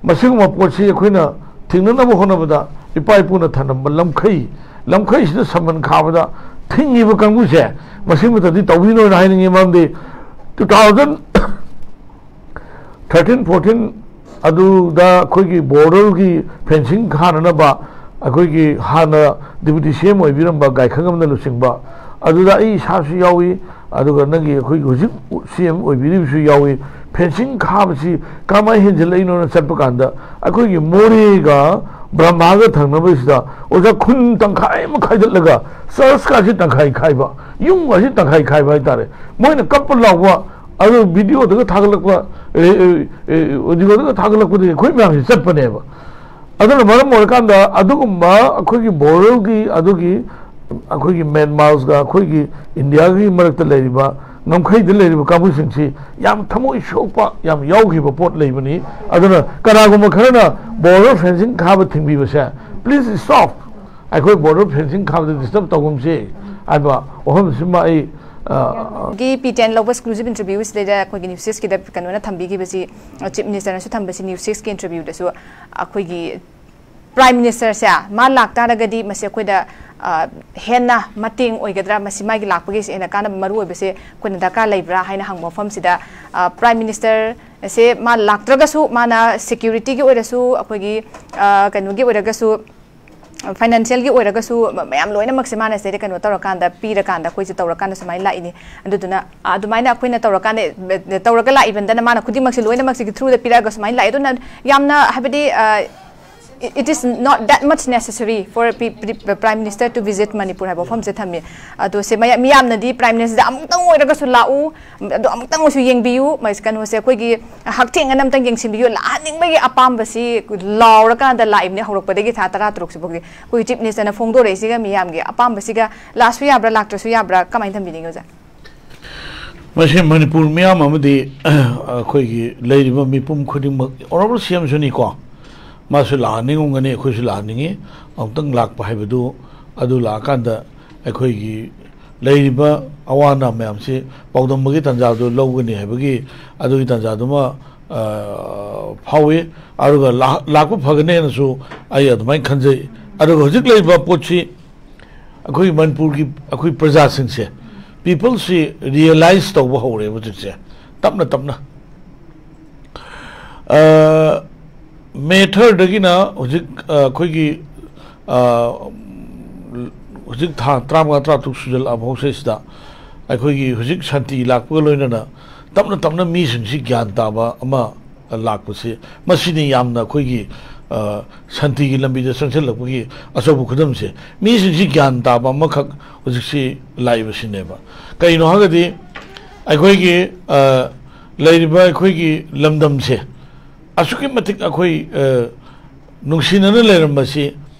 ꯃꯁꯤꯒꯨꯝꯕ ꯄꯣꯠꯁꯤ ꯑꯩꯈꯣꯏꯅ ꯊꯤꯡꯅꯅꯕ ꯍꯣꯠꯅꯕꯗ ꯏꯄꯥ ꯏꯄꯨꯅ ꯊꯝꯂꯝꯕ ꯂꯝꯈꯩ, ꯂꯝꯈꯩꯁꯤꯗ ꯁꯝꯕꯟ ꯈꯥꯕꯗ ꯊꯤꯡꯉꯤꯕ ꯀꯥꯡꯕꯨꯁꯦ ꯃꯁꯤꯃꯇꯗꯤ ꯇꯧꯕꯤꯅꯣꯅ ꯍꯥꯏꯅꯤꯡꯉꯤ꯫ ꯃꯔꯝꯗꯤ ꯇꯨ ꯊꯥꯎꯖꯟ ꯊꯥꯔꯇꯤꯟ ꯐꯣꯔꯇꯤꯟ ꯑꯗꯨꯗ ꯑꯩꯈꯣꯏꯒꯤ ꯕꯣꯔꯗꯔꯒꯤ ꯐꯦꯟꯁꯤꯡ ꯈꯥꯅꯅꯕ ꯑꯩꯈꯣꯏꯒꯤ ꯍꯥꯟꯅ ꯗꯤꯄꯨꯇꯤ ꯁꯤ ꯑꯦꯝ ꯑꯣꯏꯕꯤꯔꯝꯕ ꯒꯥꯏꯈꯪꯉꯝꯅ ꯂꯨꯆꯤꯡꯕ, ꯑꯗꯨꯗ ꯑꯩ ꯏꯁꯥꯁꯨ ꯌꯥꯎꯏ, ꯑꯗꯨꯒ ꯅꯪꯒꯤ ꯑꯩꯈꯣꯏꯒꯤ ꯍꯧꯖꯤꯛ ꯁꯤ ꯑꯦꯝ ꯑꯣꯏꯕꯤꯔꯤꯕꯁꯨ ꯌꯥꯎꯏ꯫ ꯐꯦꯟꯁꯤꯡ ꯈꯥꯕꯁꯤ ꯀꯃꯥꯏꯅ ꯍꯦꯟꯖꯤꯜꯂꯛꯏꯅꯣꯅ ꯆꯠꯄ ꯀꯥꯟꯗ, ꯑꯩꯈꯣꯏꯒꯤ ꯃꯣꯔꯦꯒ ꯕ꯭ꯔꯍꯃꯒ ꯊꯪꯅꯕꯁꯤꯗ ꯑꯣꯖꯥ ꯈꯨꯟ ꯇꯪꯈꯥꯏ ꯑꯃ ꯈꯥꯏꯗꯠꯂꯒ ꯆꯔꯆꯀꯥꯁꯤ ꯇꯪꯈꯥꯏ ꯈꯥꯏꯕ, ꯌꯨꯝꯒꯥꯁꯤ ꯇꯪꯈꯥꯏ ꯈꯥꯏꯕ ꯍꯥꯏꯇꯥꯔꯦ꯫ ꯃꯣꯏꯅ ꯀꯞꯄ ꯂꯥꯎꯕ, ꯑꯗꯨ ꯚꯤꯗꯤꯑꯣꯗꯒ ꯊꯥꯒꯠꯂꯛꯄ, ꯑꯦ, ꯑꯦ, ꯑꯦ, ꯑꯣꯗꯤꯑꯣꯗꯒ ꯊꯥꯒꯠꯂꯛꯄꯗꯒꯤ ꯑꯩꯈꯣꯏ ꯃꯌꯥꯝꯁꯤ ꯆꯠꯄꯅꯦꯕ꯫ ꯑꯗꯨꯅ ꯃꯔꯝ ꯑꯣꯏꯔꯀꯥꯟꯗ ꯑꯗꯨꯒꯨꯝꯕ ꯑꯩꯈꯣꯏꯒꯤ ꯕꯣꯔꯗꯔꯒꯤ, ꯑꯗꯨꯒꯤ ꯑꯩꯈꯣꯏꯒꯤ ꯃ꯭ꯌꯥꯟꯃꯥꯔꯒ ꯑꯩꯈꯣꯏꯒꯤ ꯏꯟꯗꯤꯌꯥꯒꯤ ꯃꯔꯛꯇ ꯂꯩꯔꯤꯕ, ꯉꯝꯈꯩꯗ ꯂꯩꯔꯤꯕ ꯀꯥꯡꯕꯨꯁꯤꯡꯁꯤ ꯌꯥꯝ ꯊꯃꯣꯏ ꯁꯣꯛꯄ ꯌꯥꯝ ꯌꯥꯎꯈꯤꯕ ꯄꯣꯠ ꯂꯩꯕꯅꯤ꯫ ꯑꯗꯨꯅ ꯀꯅꯥꯒꯨꯝꯕ ꯈꯔꯅ ꯕꯣꯔꯗꯔ ꯐꯦꯟꯁꯤꯡ ꯈꯥꯕ ꯊꯤꯡꯕꯤꯕꯁꯦ, please stop꯫ ꯑꯩꯈꯣꯏ ꯕꯣꯔꯗꯔ ꯐꯦꯟꯁꯤꯡ ꯈꯥꯕꯗ ꯗꯤꯁꯇꯔꯕ ꯇꯧꯒꯨꯝꯁꯤ ꯍꯥꯏꯕ ꯋꯥꯐꯝꯁꯤꯃ ꯑꯩ, ꯑ, ꯒꯤ ꯄꯤ ꯇꯦꯟ ꯂꯧꯕ exclusive interview ꯁꯤꯗꯩꯗ ꯑꯩꯈꯣꯏꯒꯤ ꯅ꯭ꯌꯨꯁ ꯁꯤꯛꯁꯀꯤꯗ ꯀꯩꯅꯣꯅ ꯊꯝꯕꯤꯈꯤꯕꯁꯤ, ꯆꯤꯐ ꯃꯤꯅꯤꯁꯇꯔꯅꯁꯨ ꯊꯝꯕꯁꯤ, ꯅ꯭ꯌꯨꯁ ꯁꯤꯛꯁꯀꯤ interview ꯗꯁꯨ ꯑꯩꯈꯣꯏꯒꯤ ꯄ꯭ꯔꯥꯏꯝ ꯃꯤꯅꯤꯁꯇꯔꯁꯦ ꯃꯥ ꯂꯥꯛꯇꯥꯔꯒꯗꯤ ꯃꯁꯤ ꯑꯩꯈꯣꯏꯗ, ꯑ, ꯍꯦꯟꯅ ꯃꯇꯦꯡ ꯑꯣꯏꯒꯗ꯭ꯔꯥ, ꯃꯁꯤ ꯃꯥꯒꯤ ꯂꯥꯛꯄꯒꯤꯁꯦ ꯍꯦꯟꯅ ꯀꯥꯟꯅꯕ ꯃꯔꯨ ꯑꯣꯏꯕꯁꯦ ꯑꯩꯈꯣꯏꯅ ꯗꯔꯀꯥꯔ ꯂꯩꯕ꯭ꯔꯥ ꯍꯥꯏꯅ ꯍꯪꯕ ꯃꯐꯝꯁꯤꯗ, ꯑ, ꯄ꯭ꯔꯥꯏꯝ ꯃꯤꯅꯤꯁꯇꯔꯁꯦ ꯃꯥ ꯂꯥꯛꯇ꯭ꯔꯒꯁꯨ, ꯃꯥꯅ ꯁꯦꯀ꯭ꯌꯨꯔꯤꯇꯤꯒꯤ ꯑꯣꯏꯔꯁꯨ, ꯑꯩꯈꯣꯏꯒꯤ, ꯑ, ꯀꯩꯅꯣꯒꯤ ꯑꯣꯏꯔꯒꯁꯨ, ꯐꯥꯏꯅꯥꯟꯁꯤꯌꯦꯜꯒꯤ ꯑꯣꯏꯔꯒꯁꯨ, ꯃ-, ꯃꯌꯥꯝ ꯂꯣꯏꯅꯃꯛꯁꯦ ꯃꯥꯅ ꯁꯤꯗꯩꯗ ꯀꯩꯅꯣ ꯇꯧꯔꯀꯥꯟꯗ, ꯄꯤꯔꯀꯥꯟꯗ, ꯑꯩꯈꯣꯏꯁꯦ ꯇꯧꯔꯀꯥꯟꯗ ꯁꯨꯃꯥꯏꯅ ꯂꯥꯛꯏꯅꯤ꯫ ꯑꯗꯨꯗꯨꯅ, ꯑ, ꯑꯗꯨꯃꯥꯏꯅ ꯑꯩꯈꯣꯏꯅ ꯇꯧꯔꯀꯥꯟꯗ, ꯑ, ꯇꯧꯔꯒ ꯂꯥꯛꯏꯕꯅꯤꯅ ꯃꯥꯅ ꯈꯨꯗꯤꯡꯃꯛꯁꯦ ꯂꯣꯏꯅꯃꯛꯁꯤꯒꯤ ꯊ꯭ꯔꯨꯗ ꯄꯤꯔꯛꯑꯒ ꯁꯨꯃꯥꯏꯅ ꯂꯥꯛꯑꯦ꯫ ꯑꯗꯨꯅ ꯌꯥꯝꯅ, ꯍꯥꯏꯕꯗꯤ, ꯑ, it is not that much necessary for a pre-, pre-, prime minister to visit Manipur ꯍꯥꯏꯕ ꯋꯥꯐꯝꯁꯦ ꯊꯝꯃꯤ꯫ ꯑꯗꯣ ꯁꯦ ꯃꯌꯥ-, ꯃꯤꯌꯥꯝꯅꯗꯤ ꯄ꯭ꯔꯥꯏꯝ ꯃꯤꯅꯤꯁꯇꯔꯗ ꯑꯃꯨꯛꯇꯪ ꯑꯣꯏꯔꯒꯁꯨ ꯂꯥꯛꯎ, ꯑꯗꯣ ꯑꯃꯨꯛꯇꯪ ꯑꯣꯏꯁꯨ ꯌꯦꯡꯕꯤꯌꯨ, ꯃꯁꯤ ꯀꯩꯅꯣꯁꯦ ꯑꯩꯈꯣꯏꯒꯤ ꯍꯛꯊꯦꯡꯅꯅ ꯑꯝꯇꯪ ꯌꯦꯡꯁꯤꯟꯕꯤꯌꯨ, ꯂꯥꯛꯍꯟꯅꯤꯡꯕꯒꯤ ꯑꯄꯥꯝꯕꯁꯤ ꯂꯥꯎꯔꯀꯥꯟꯗ ꯂꯥꯛꯏꯕꯅꯤ ꯍꯧꯔꯛꯄꯗꯒꯤ ꯊꯥ ꯇꯔꯥ ꯇꯔꯨꯛꯁꯤꯐꯥꯎꯗꯤ꯫ ꯑꯩꯈꯣꯏꯒꯤ ꯆꯤꯐ ꯃꯤꯅꯤꯁꯇꯔꯅ ꯐꯣꯡꯗꯣꯔꯛꯏꯁꯤꯒ ꯃꯤꯌꯥꯝꯒꯤ ꯑꯄꯥꯝꯕꯁꯤꯒ ꯂꯥꯛꯑꯁꯨ ꯌꯥꯕ꯭ꯔꯥ, ꯂꯥꯛꯇ꯭ꯔꯁꯨ ꯌꯥꯕ꯭ꯔꯥ, ꯀꯃꯥꯏꯅ ꯊꯝꯕꯤꯅꯤꯡꯉꯤ ꯑꯣꯖꯥ? ꯃꯁꯤ ꯃꯅꯤꯄꯨꯔ ꯃꯤꯌꯥꯝ ꯑꯃꯗꯤ ꯑꯩꯈꯣꯏꯒꯤ ꯂꯩꯔꯤꯕ ꯃꯤꯄꯨꯝ ꯈꯨꯗꯤꯡꯃꯛ, ꯑꯣꯅꯔꯦꯕꯜ ꯁꯤ ꯑꯦꯝꯁꯨꯅꯤꯀꯣ, ꯃꯥꯁꯨ ꯂꯥꯛꯍꯟꯅꯤꯡꯉꯝꯒꯅꯤ, ꯑꯩꯈꯣꯏꯁꯨ ꯂꯥꯛꯍꯟꯅꯤꯡꯉꯤ꯫ ꯑꯃꯨꯛꯇꯪ ꯂꯥꯛꯄ ꯍꯥꯏꯕꯗꯨ, ꯑꯗꯨ ꯂꯥꯛꯑꯀꯥꯟꯗ ꯑꯩꯈꯣꯏꯒꯤ ꯂꯩꯔꯤꯕ ꯑꯋꯥ ꯑꯅꯥ ꯃꯌꯥꯝꯁꯤ ꯄꯥꯎꯗꯝꯕꯒꯤ ꯇꯥꯟꯖꯥꯗꯨ ꯂꯧꯒꯅꯤ ꯍꯥꯏꯕꯒꯤ ꯑꯗꯨꯒꯤ ꯇꯥꯟꯖꯥꯗꯨꯃ, ꯑ, ꯐꯥꯎꯏ꯫ ꯑꯗꯨꯒ ꯂꯥꯛ-, ꯂꯥꯛꯄ ꯐꯒꯅꯦꯅꯁꯨ ꯑꯩ ꯑꯗꯨꯃꯥꯏꯅ ꯈꯟꯖꯩ꯫ ꯑꯗꯨꯒ ꯍꯧꯖꯤꯛ ꯂꯩꯔꯤꯕ ꯄꯣꯠꯁꯤ ꯑꯩꯈꯣꯏ ꯃꯅꯤꯄꯨꯔꯒꯤ ꯑꯩꯈꯣꯏ ꯄ꯭ꯔꯖꯥꯁꯤꯡꯁꯦ, ꯄꯤꯄꯜꯁꯤ ꯔꯤꯌꯦꯂꯥꯏꯁ ꯇꯧꯕ ꯍꯧꯔꯦꯕ ꯍꯧꯖꯤꯛꯁꯦ, ꯇꯞꯅ ꯇꯞꯅ꯫ ꯑ, ꯃꯦ ꯊꯥꯔꯗꯒꯤꯅ ꯍꯧꯖꯤꯛ, ꯑ, ꯑꯩꯈꯣꯏꯒꯤ, ꯑ, ꯍꯧꯖꯤꯛ ꯊꯥ ꯇꯔꯥꯃꯉꯥ, ꯇꯔꯥꯇꯔꯨꯛ ꯁꯨꯖꯜꯂꯛꯑꯕ ꯍꯧꯁꯤꯁꯤꯗ ꯑꯩꯈꯣꯏꯒꯤ ꯍꯧꯖꯤꯛ ꯁꯥꯟꯇꯤ ꯂꯥꯛꯄꯒ ꯂꯣꯏꯅꯅ ꯇꯞꯅ ꯇꯞꯅ ꯃꯤꯁꯤꯡꯁꯤ ꯒ꯭ꯌꯥꯟ ꯇꯥꯕ ꯑꯃ ꯂꯥꯛꯄꯁꯤ, ꯃꯁꯤꯅꯤ ꯌꯥꯝꯅ ꯑꯩꯈꯣꯏꯒꯤ, ꯑ, ꯁꯥꯟꯇꯤꯒꯤ ꯂꯝꯕꯤꯗ ꯆꯪꯁꯤꯜꯂꯛꯄꯒꯤ ꯑꯆꯧꯕ ꯈꯨꯗꯝꯁꯦ꯫ ꯃꯤꯁꯤꯡꯁꯤ ꯒ꯭ꯌꯥꯟ ꯇꯥꯕ ꯑꯃꯈꯛ ꯍꯧꯖꯤꯛꯁꯤ ꯂꯥꯛꯏꯕꯁꯤꯅꯦꯕ꯫ ꯀꯩꯅꯣ ꯍꯥꯏꯔꯒꯗꯤ ꯑꯩꯈꯣꯏꯒꯤ, ꯑ, ꯂꯩꯔꯤꯕ ꯑꯩꯈꯣꯏꯒꯤ ꯂꯝꯗꯝꯁꯦ ꯑꯁꯨꯛꯀꯤ ꯃꯇꯤꯛ ꯑꯩꯈꯣꯏ, ꯑ, ꯅꯨꯡꯁꯤꯅꯅ ꯂꯩꯔꯝꯕꯁꯤ,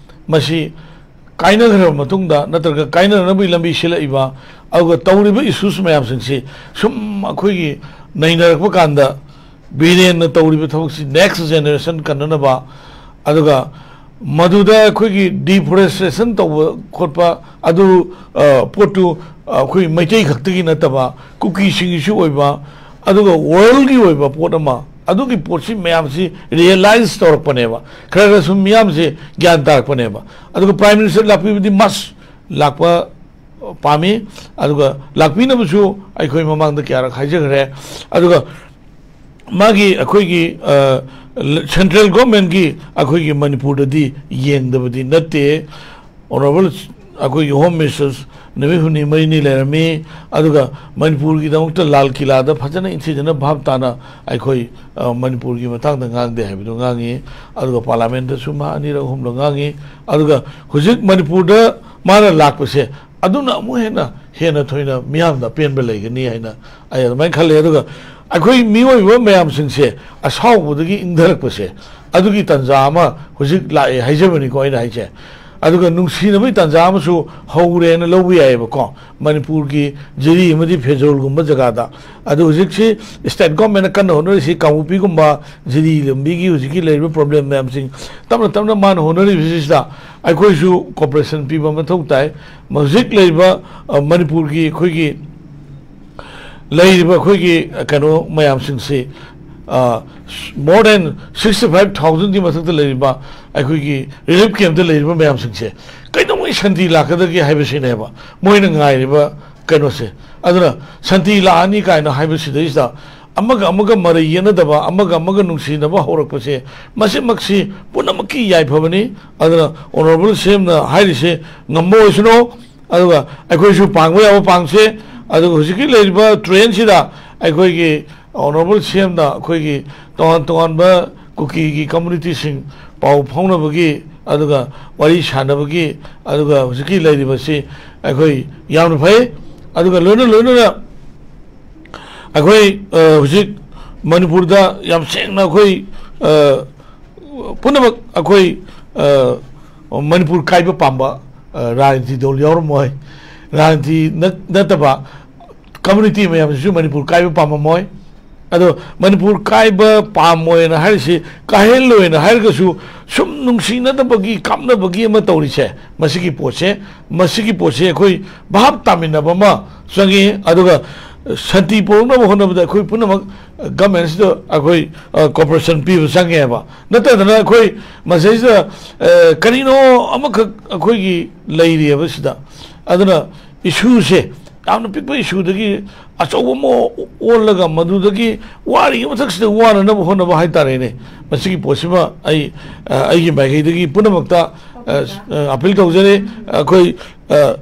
ꯃꯁꯤ ꯀꯥꯏꯅꯈ꯭ꯔꯕ ꯃꯇꯨꯡꯗ ꯅꯠꯇ꯭ꯔꯒ ꯀꯥꯏꯅꯅꯕꯒꯤ ꯂꯝꯕꯤ ꯁꯤꯜꯂꯛꯏꯕ, ꯑꯗꯨꯒ ꯇꯧꯔꯤꯕ issues ꯃꯌꯥꯝꯁꯤꯡꯁꯤ ꯁꯨꯝ ꯑꯩꯈꯣꯏꯒꯤ ꯅꯩꯅꯔꯛꯄ ꯀꯥꯟꯗ, ꯕꯤꯔꯦꯟꯅ ꯇꯧꯔꯤꯕ ꯊꯕꯛꯁꯤ next generation ꯀꯟꯅꯅꯕ, ꯑꯗꯨꯒ ꯃꯗꯨꯗ ꯑꯩꯈꯣꯏꯒꯤ deforestation ꯇꯧꯕ ꯈꯣꯠꯄ ꯑꯗꯨ, ꯑ, ꯄꯣꯠꯇꯨ, ꯑ, ꯑꯩꯈꯣꯏ ꯃꯩꯇꯩ ꯈꯛꯇꯒꯤ ꯅꯠꯇꯕ ꯀꯨꯀꯤꯁꯤꯡꯒꯤꯁꯨ ꯑꯣꯏꯕ, ꯑꯗꯨꯒ worldꯒꯤ ꯑꯣꯏꯕ ꯄꯣꯠ ꯑꯃ, ꯑꯗꯨꯒꯤ ꯄꯣꯠꯁꯤ ꯃꯌꯥꯝꯁꯤ realize ꯇꯧꯔꯛꯄꯅꯦꯕ꯫ ꯈꯔ ꯈꯔ ꯁꯨꯝ ꯃꯤꯌꯥꯝꯁꯦ ꯒ꯭ꯌꯥꯟ ꯇꯥꯔꯛꯄꯅꯦꯕ꯫ ꯑꯗꯨꯒ Prime Minister ꯂꯥꯛꯄꯤꯕꯗꯤ must ꯂꯥꯛꯄ ꯄꯥꯝꯃꯤ, ꯑꯗꯨꯒ ꯂꯥꯛꯄꯤꯅꯕꯁꯨ ꯑꯩꯈꯣꯏ ꯃꯃꯥꯡꯗ ꯀꯌꯥꯔꯛ ꯍꯥꯏꯖꯈ꯭ꯔꯦ꯫ ꯑꯗꯨꯒ ꯃꯥꯒꯤ ꯑꯩꯈꯣꯏꯒꯤ, ꯑ, central governmentꯀꯤ ꯑꯩꯈꯣꯏꯒꯤ ꯃꯅꯤꯄꯨꯔꯗꯗꯤ ꯌꯦꯡꯗꯕꯗꯤ ꯅꯠꯇꯦ꯫ Honourable ꯑꯩꯈꯣꯏꯒꯤ Home Minister ꯅꯨꯃꯤꯠ ꯍꯨꯝꯅꯤ ꯃꯔꯤꯅꯤ ꯂꯩꯔꯝꯃꯤ, ꯑꯗꯨꯒ ꯃꯅꯤꯄꯨꯔꯒꯤꯗꯃꯛꯇ ꯂꯥꯜ ꯀꯤꯂꯥꯗ ꯐꯖꯅ ꯏꯟꯊꯤꯖꯅ ꯚꯥꯞ ꯇꯥꯅ ꯑꯩꯈꯣꯏ, ꯑ, ꯃꯅꯤꯄꯨꯔꯒꯤ ꯃꯇꯥꯡꯗ ꯉꯥꯡꯗꯦ ꯍꯥꯏꯕꯗꯨ ꯉꯥꯡꯉꯤ, ꯑꯗꯨꯒ Parliamentꯇꯁꯨ ꯃꯥ ꯑꯅꯤꯔꯛ ꯑꯍꯨꯝꯂꯛ ꯉꯥꯡꯉꯤ, ꯑꯗꯨꯒ ꯍꯧꯖꯤꯛ ꯃꯅꯤꯄꯨꯔꯗ ꯃꯥꯅ ꯂꯥꯛꯄꯁꯦ ꯑꯗꯨꯅ ꯑꯃꯨꯛ ꯍꯦꯟꯅ, ꯍꯦꯟꯅ ꯊꯣꯏꯅ ꯃꯤꯌꯥꯝꯗ ꯑꯄꯦꯟꯕ ꯂꯩꯒꯅꯤ ꯍꯥꯏꯅ ꯑꯩ ꯑꯗꯨꯃꯥꯏꯅ ꯈꯜꯂꯦ꯫ ꯑꯗꯨꯒ ꯑꯩꯈꯣꯏ ꯃꯤꯑꯣꯏꯕ ꯃꯌꯥꯝꯁꯤꯡꯁꯦ ꯑꯁꯥꯎꯕꯗꯒꯤ ꯏꯪꯊꯔꯛꯄꯁꯦ, ꯑꯗꯨꯒꯤ ꯇꯥꯟꯖꯥ ꯑꯃ ꯍꯧꯖꯤꯛ ꯂꯥꯛꯑꯦ ꯍꯥꯏꯖꯕꯅꯤꯀꯣ ꯑꯩꯅ ꯍꯥꯏꯁꯦ꯫ ꯑꯗꯨꯒ ꯅꯨꯡꯁꯤꯅꯕꯒꯤ ꯇꯥꯟꯖꯥ ꯑꯃꯁꯨ ꯍꯧꯔꯦꯅ ꯂꯧꯕ ꯌꯥꯏꯑꯕꯀꯣ, ꯃꯅꯤꯄꯨꯔꯒꯤ ꯖꯤꯔꯤ ꯑꯃꯗꯤ ꯐꯦꯖꯣꯜꯒꯨꯝꯕ ꯖꯒꯥꯗ꯫ ꯑꯗꯨ ꯍꯧꯖꯤꯛꯁꯤ state governmentꯅ ꯀꯟꯅ ꯍꯣꯠꯅꯔꯤꯁꯤ ꯀꯥꯡꯄꯣꯛꯄꯤꯒꯨꯝꯕ ꯖꯤꯔꯤ ꯂꯝꯕꯤꯒꯤ ꯍꯧꯖꯤꯛꯀꯤ ꯂꯩꯔꯤꯕ problem ꯃꯌꯥꯝꯁꯤꯡ ꯇꯞꯅ ꯇꯞꯅ ꯃꯥꯅ ꯍꯣꯠꯅꯔꯤꯕꯁꯤꯗ ꯑꯩꯈꯣꯏꯁꯨ cooperation ꯄꯤꯕ ꯃꯊꯧ ꯇꯥꯏ꯫ ꯍꯧꯖꯤꯛ ꯂꯩꯔꯤꯕ, ꯑ, ꯃꯅꯤꯄꯨꯔꯒꯤ ꯑꯩꯈꯣꯏꯒꯤ ꯂꯩꯔꯤꯕ ꯑꯩꯈꯣꯏꯒꯤ, ꯑ, ꯀꯩꯅꯣ ꯃꯌꯥꯝꯁꯤꯡꯁꯤ, ꯑ, more than sixty five thousandꯀꯤ ꯃꯊꯛꯇ ꯂꯩꯔꯤꯕ ꯑꯩꯈꯣꯏꯒꯤ relief campꯇ ꯂꯩꯔꯤꯕ ꯃꯌꯥꯝꯁꯤꯡꯁꯦ ꯀꯩꯗꯧꯉꯩ ꯁꯥꯟꯇꯤ ꯂꯥꯛꯀꯗꯒꯦ ꯍꯥꯏꯕꯁꯤꯅꯦꯕ ꯃꯣꯏꯅ ꯉꯥꯏꯔꯤꯕ ꯀꯩꯅꯣꯁꯦ꯫ ꯑꯗꯨꯅ ꯁꯥꯟꯇꯤ ꯂꯥꯛꯑꯅꯤ ꯀꯥꯏꯅ ꯍꯥꯏꯕꯁꯤꯗꯩꯁꯤꯗ ꯑꯃꯒ ꯑꯃꯒ ꯃꯔꯩ ꯌꯦꯠꯅꯗꯕ, ꯑꯃꯒ ꯑꯃꯒ ꯅꯨꯡꯁꯤꯅꯕ ꯍꯧꯔꯛꯄꯁꯦ, ꯃꯁꯤꯃꯛꯁꯤ ꯄꯨꯝꯅꯃꯛꯀꯤ ꯌꯥꯏꯐꯕꯅꯤ꯫ ꯑꯗꯨꯅ Honourable CMꯅ ꯍꯥꯏꯔꯤꯁꯦ ꯉꯝꯕ ꯑꯣꯏꯁꯅꯨ, ꯑꯗꯨꯒ ꯑꯩꯈꯣꯏꯁꯨ ꯄꯥꯡꯕ ꯌꯥꯕ ꯄꯥꯡꯁꯦ꯫ ꯑꯗꯨꯒ ꯍꯧꯖꯤꯛꯀꯤ ꯂꯩꯔꯤꯕ ꯇ꯭ꯔꯦꯟꯁꯤꯗ ꯑꯩꯈꯣꯏꯒꯤ ꯑꯣꯅꯔꯦꯕꯜ ꯁꯤ ꯑꯦꯝꯅ ꯑꯩꯈꯣꯏꯒꯤ ꯇꯣꯉꯥꯟ ꯇꯣꯉꯥꯟꯕ ꯀꯨꯀꯤꯒꯤ ꯀꯝꯃꯨꯅꯤꯇꯤꯁꯤꯡ ꯄꯥꯎ ꯐꯥꯎꯅꯕꯒꯤ, ꯑꯗꯨꯒ ꯋꯥꯔꯤ ꯁꯥꯟꯅꯕꯒꯤ, ꯑꯗꯨꯒ ꯍꯧꯖꯤꯛꯀꯤ ꯂꯩꯔꯤꯕꯁꯤ ꯑꯩꯈꯣꯏ ꯌꯥꯝꯅ ꯐꯩ꯫ ꯑꯗꯨꯒ ꯂꯣꯏꯅ ꯂꯣꯏꯅꯅ ꯑꯩꯈꯣꯏ, ꯑ, ꯍꯧꯖꯤꯛ ꯃꯅꯤꯄꯨꯔꯗ ꯌꯥꯝ ꯁꯦꯡꯅ ꯑꯩꯈꯣꯏ, ꯑ, ꯄꯨꯝꯅꯃꯛ ꯑꯩꯈꯣꯏ, ꯑ, ꯃꯅꯤꯄꯨꯔ ꯀꯥꯏꯕ ꯄꯥꯝꯕ, ꯑ, ꯔꯥꯖꯅꯤꯇꯤ ꯗꯜ ꯌꯥꯎꯔꯝꯃꯣꯏ꯫ ꯔꯥꯖꯅꯤꯇꯤ ꯅꯠ-, ꯅꯠꯇꯕ ꯀꯝꯃꯨꯅꯤꯇꯤ ꯃꯌꯥꯝꯁꯤꯁꯨ ꯃꯅꯤꯄꯨꯔ ꯀꯥꯏꯕ ꯄꯥꯝꯃꯝꯃꯣꯏ꯫ ꯑꯗꯣ ꯃꯅꯤꯄꯨꯔ ꯀꯥꯏꯕ ꯄꯥꯝꯃꯣꯏꯅ ꯍꯥꯏꯔꯤꯁꯤ, ꯀꯥꯏꯍꯜꯂꯣꯏꯅ ꯍꯥꯏꯔꯒꯁꯨ ꯁꯨꯝ ꯅꯨꯡꯁꯤꯅꯗꯕꯒꯤ, ꯀꯥꯞꯅꯕꯒꯤ ꯑꯃ ꯇꯧꯔꯤꯁꯦ, ꯃꯁꯤꯒꯤ ꯄꯣꯠꯁꯦ, ꯃꯁꯤꯒꯤ ꯄꯣꯠꯁꯦ ꯑꯩꯈꯣꯏ ꯚꯥꯞ ꯇꯥꯃꯤꯟꯅꯕ ꯑꯃ ꯆꯪꯉꯤ꯫ ꯑꯗꯨꯒ ꯁꯥꯟꯇꯤ ꯄꯨꯔꯛꯅꯕ ꯍꯣꯠꯅꯕꯗ ꯑꯩꯈꯣꯏ ꯄꯨꯝꯅꯃꯛ ꯒꯃꯦꯟꯁꯤꯗ ꯑꯩꯈꯣꯏ, ꯑ, ꯀꯣꯑꯣꯄꯔꯦꯁꯟ ꯄꯤꯕ ꯆꯪꯉꯦꯕ꯫ ꯅꯠꯇꯗꯅ ꯑꯩꯈꯣꯏ ꯃꯁꯤꯗꯩꯁꯤꯗ, ꯑ, ꯀꯔꯤꯅꯣ ꯑꯃꯈꯛ ꯑꯩꯈꯣꯏꯒꯤ ꯂꯩꯔꯤꯑꯕ ꯁꯤꯗ꯫ ꯑꯗꯨꯅ ꯏꯁꯨꯁꯦ ꯌꯥꯝꯅ ꯄꯤꯛꯄ ꯏꯁꯨꯗꯒꯤ ꯑꯆꯧꯕ ꯑꯃ ꯑꯣꯜꯂꯒ ꯃꯗꯨꯗꯒꯤ ꯋꯥꯔꯤꯉꯩ ꯃꯊꯛꯁꯤꯗ ꯋꯥꯅꯅꯕ ꯍꯣꯠꯅꯕ ꯍꯥꯏꯇꯥꯔꯦꯅꯦ꯫ ꯃꯁꯤꯒꯤ ꯄꯣꯠꯁꯤꯃ ꯑꯩ, ꯑ, ꯑꯩꯒꯤ ꯃꯥꯏꯀꯩꯗꯒꯤ ꯄꯨꯝꯅꯃꯛꯇ, ꯑ, ꯑ, ꯑꯄꯤꯜ ꯇꯧꯖꯔꯤ꯫ ꯑꯩꯈꯣꯏ, ꯑ,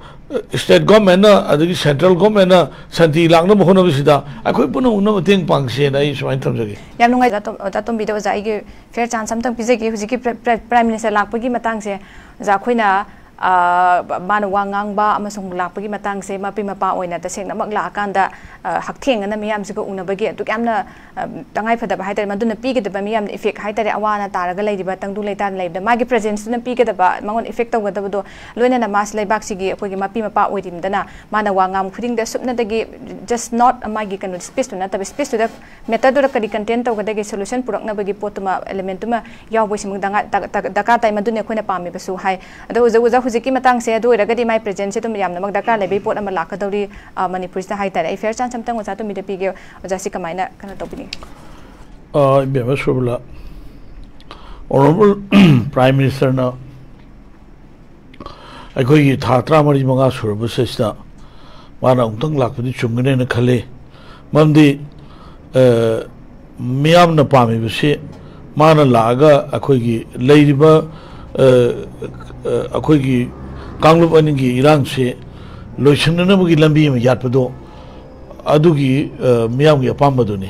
ꯁ꯭ꯇꯦꯠ ꯒꯣꯔꯃꯦꯟꯅ ꯑꯗꯒꯤ ꯁꯦꯟꯇ꯭ꯔꯦꯜ ꯒꯣꯔꯃꯦꯟꯅ ꯁꯥꯟꯇꯤ ꯂꯥꯛꯅꯕ ꯍꯣꯠꯅꯕꯁꯤꯗ ꯑꯩꯈꯣꯏ ꯄꯨꯝꯅꯃꯛꯅ ꯃꯇꯦꯡ ꯄꯥꯡꯁꯦꯅ ꯑꯩ ꯁꯨꯃꯥꯏꯅ ꯊꯝꯖꯒꯦ꯫ ꯌꯥꯝ ꯅꯨꯡꯉꯥꯏꯖꯔꯦ, ꯑꯇꯣꯝ-, ꯑꯇꯣꯝꯕꯤꯗ ꯑꯣꯖꯥ ꯑꯩꯒꯤ ꯐꯤꯌꯔ ꯆꯥꯟꯁ ꯑꯝꯇꯪ ꯄꯤꯖꯒꯦ꯫ ꯍꯧꯖꯤꯛꯀꯤ ꯄ꯭ꯔ-, ꯄ꯭ꯔ-, ꯄ꯭ꯔꯥꯏꯝ ꯃꯤꯅꯤꯁꯇꯔ ꯂꯥꯛꯄꯒꯤ ꯃꯇꯥꯡꯁꯦ, ꯑꯣꯖꯥ, ꯑꯩꯈꯣꯏꯅ, ꯑ, ꯃꯥꯅ ꯋꯥ ꯉꯥꯡꯕ ꯑꯃꯁꯨꯡ ꯂꯥꯛꯄꯒꯤ ꯃꯇꯥꯡꯁꯦ ꯃꯄꯤ ꯃꯄꯥ ꯑꯣꯏꯅ ꯇꯁꯦꯡꯅꯃꯛ ꯂꯥꯛꯑꯀꯥꯟꯗ, ꯑ, ꯍꯛꯊꯦꯡꯅꯅ ꯃꯤꯌꯥꯝꯁꯤꯒ ꯎꯅꯕꯒꯤ ꯑꯗꯨꯛ ꯌꯥꯝꯅ, ꯑ, ꯇꯉꯥꯏ ꯐꯗꯕ ꯍꯥꯏꯇꯥꯔꯦ, ꯃꯗꯨꯅ ꯄꯤꯒꯗꯕ ꯃꯤꯌꯥꯝꯅ ꯏꯐꯦꯛ ꯍꯥꯏꯇꯥꯔꯦ, ꯑꯋꯥ ꯑꯅꯥ ꯇꯥꯔꯒ ꯂꯩꯔꯤꯕ, ꯇꯪꯗꯨ ꯂꯩꯇꯥꯅ ꯂꯩꯕꯗ ꯃꯥꯒꯤ ꯄ꯭ꯔꯖꯦꯟꯁꯇꯨꯅ ꯄꯤꯒꯗꯕ, ꯃꯉꯣꯟꯗ ꯏꯐꯦꯛ ꯇꯧꯒꯗꯕꯗꯣ, ꯂꯣꯏꯅꯅ ꯃꯥꯁꯤ ꯂꯩꯕꯥꯛꯁꯤꯒꯤ ꯑꯩꯈꯣꯏꯒꯤ ꯃꯄꯤ ꯃꯄꯥ ꯑꯣꯏꯔꯤꯕꯗꯅ ꯃꯥꯅ ꯋꯥ ꯉꯥꯡꯕ ꯈꯨꯗꯤꯡꯗ ꯁꯨꯞꯅꯗꯒꯤ just not ꯃꯥꯒꯤ ꯀꯩꯅꯣ, ꯁ꯭ꯄꯤꯁꯇꯨ ꯅꯠꯇꯕ, ꯁ꯭ꯄꯤꯁꯇꯨꯗ ꯃꯦꯇꯔꯗꯨꯗ ꯀꯔꯤ ꯀꯟꯇꯦꯟ ꯇꯧꯒꯗꯒꯦ, ꯁꯣꯂꯨꯁꯟ ꯄꯨꯔꯛꯅꯕꯒꯤ ꯄꯣꯠꯇꯨꯃ, ꯑꯦꯂꯤꯃꯦꯟꯇꯨꯃ ꯌꯥꯎꯕꯁꯤꯃꯨꯛ ꯗꯉꯥ-, ꯇ-, ꯇ-, ꯗꯔꯀꯥꯔ ꯇꯥꯏ꯫ ꯃꯗꯨꯅꯤ ꯑꯩꯈꯣꯏꯅ ꯄꯥꯝꯃꯤꯕꯁꯨ ꯍꯥꯏ꯫ ꯑꯗꯣ ꯑꯣꯖꯥ, ꯑꯣꯖꯥ, ꯍꯧꯖꯤꯛꯀꯤ ꯃꯇꯥꯡꯁꯦ ꯑꯗꯨ ꯑꯣꯏꯔꯒꯗꯤ ꯃꯥꯏ ꯄ꯭ꯔꯖꯦꯟꯁꯁꯦ ꯑꯗꯨꯝ ꯌꯥꯝꯅꯃꯛ ꯗꯔꯀꯥꯔ ꯂꯩꯕꯒꯤ ꯄꯣꯠ ꯑꯃ ꯂꯥꯛꯀꯗꯧꯔꯤ, ꯑ, ꯃꯅꯤꯄꯨꯔꯁꯤꯗ ꯍꯥꯏꯇꯥꯔꯦ꯫ ꯑꯩ ꯐꯤꯌꯔ ꯆꯥꯟꯁ ꯑꯝꯇꯪ ꯑꯣꯖꯥ ꯇꯣꯝꯕꯤꯗ ꯄꯤꯒꯦ꯫ ꯑꯣꯖꯥꯁꯤ ꯀꯃꯥꯏꯅ ꯀꯩꯅꯣ ꯇꯧꯕꯤꯅꯤꯡꯉꯤ? ꯑ, ꯏꯕꯦꯝꯃ ꯁꯣꯕꯤꯂꯥ, ꯑꯣꯅꯔꯦꯕꯜ ꯄ꯭ꯔꯥꯏꯝ ꯃꯤꯅꯤꯁꯇꯔꯅ ꯑꯩꯈꯣꯏꯒꯤ ꯊꯥ ꯇꯔꯥꯃꯔꯤ ꯃꯉꯥ ꯁꯨꯔꯕꯁꯤꯗ ꯃꯥꯅ ꯑꯃꯨꯛꯇꯪ ꯂꯥꯛꯄꯗꯤ ꯆꯨꯝꯒꯅꯦꯅ ꯈꯜꯂꯤ꯫ ꯃꯔꯝꯗꯤ, ꯑ, ꯃꯤꯌꯥꯝꯅ ꯄꯥꯝꯃꯤꯕꯁꯤ ꯃꯥꯅ ꯂꯥꯛꯑꯒ ꯑꯩꯈꯣꯏꯒꯤ ꯂꯩꯔꯤꯕ, ꯑ, ꯑ, ꯑꯩꯈꯣꯏꯒꯤ ꯀꯥꯡꯂꯨꯞ ꯑꯅꯤꯒꯤ ꯏꯔꯥꯡꯁꯤ ꯂꯣꯏꯁꯤꯟꯅꯅꯕꯒꯤ ꯂꯝꯕꯤ ꯑꯃ ꯌꯥꯠꯄꯗꯣ ꯑꯗꯨꯒꯤ, ꯑ, ꯃꯤꯌꯥꯝꯒꯤ ꯑꯄꯥꯝꯕꯗꯨꯅꯤ꯫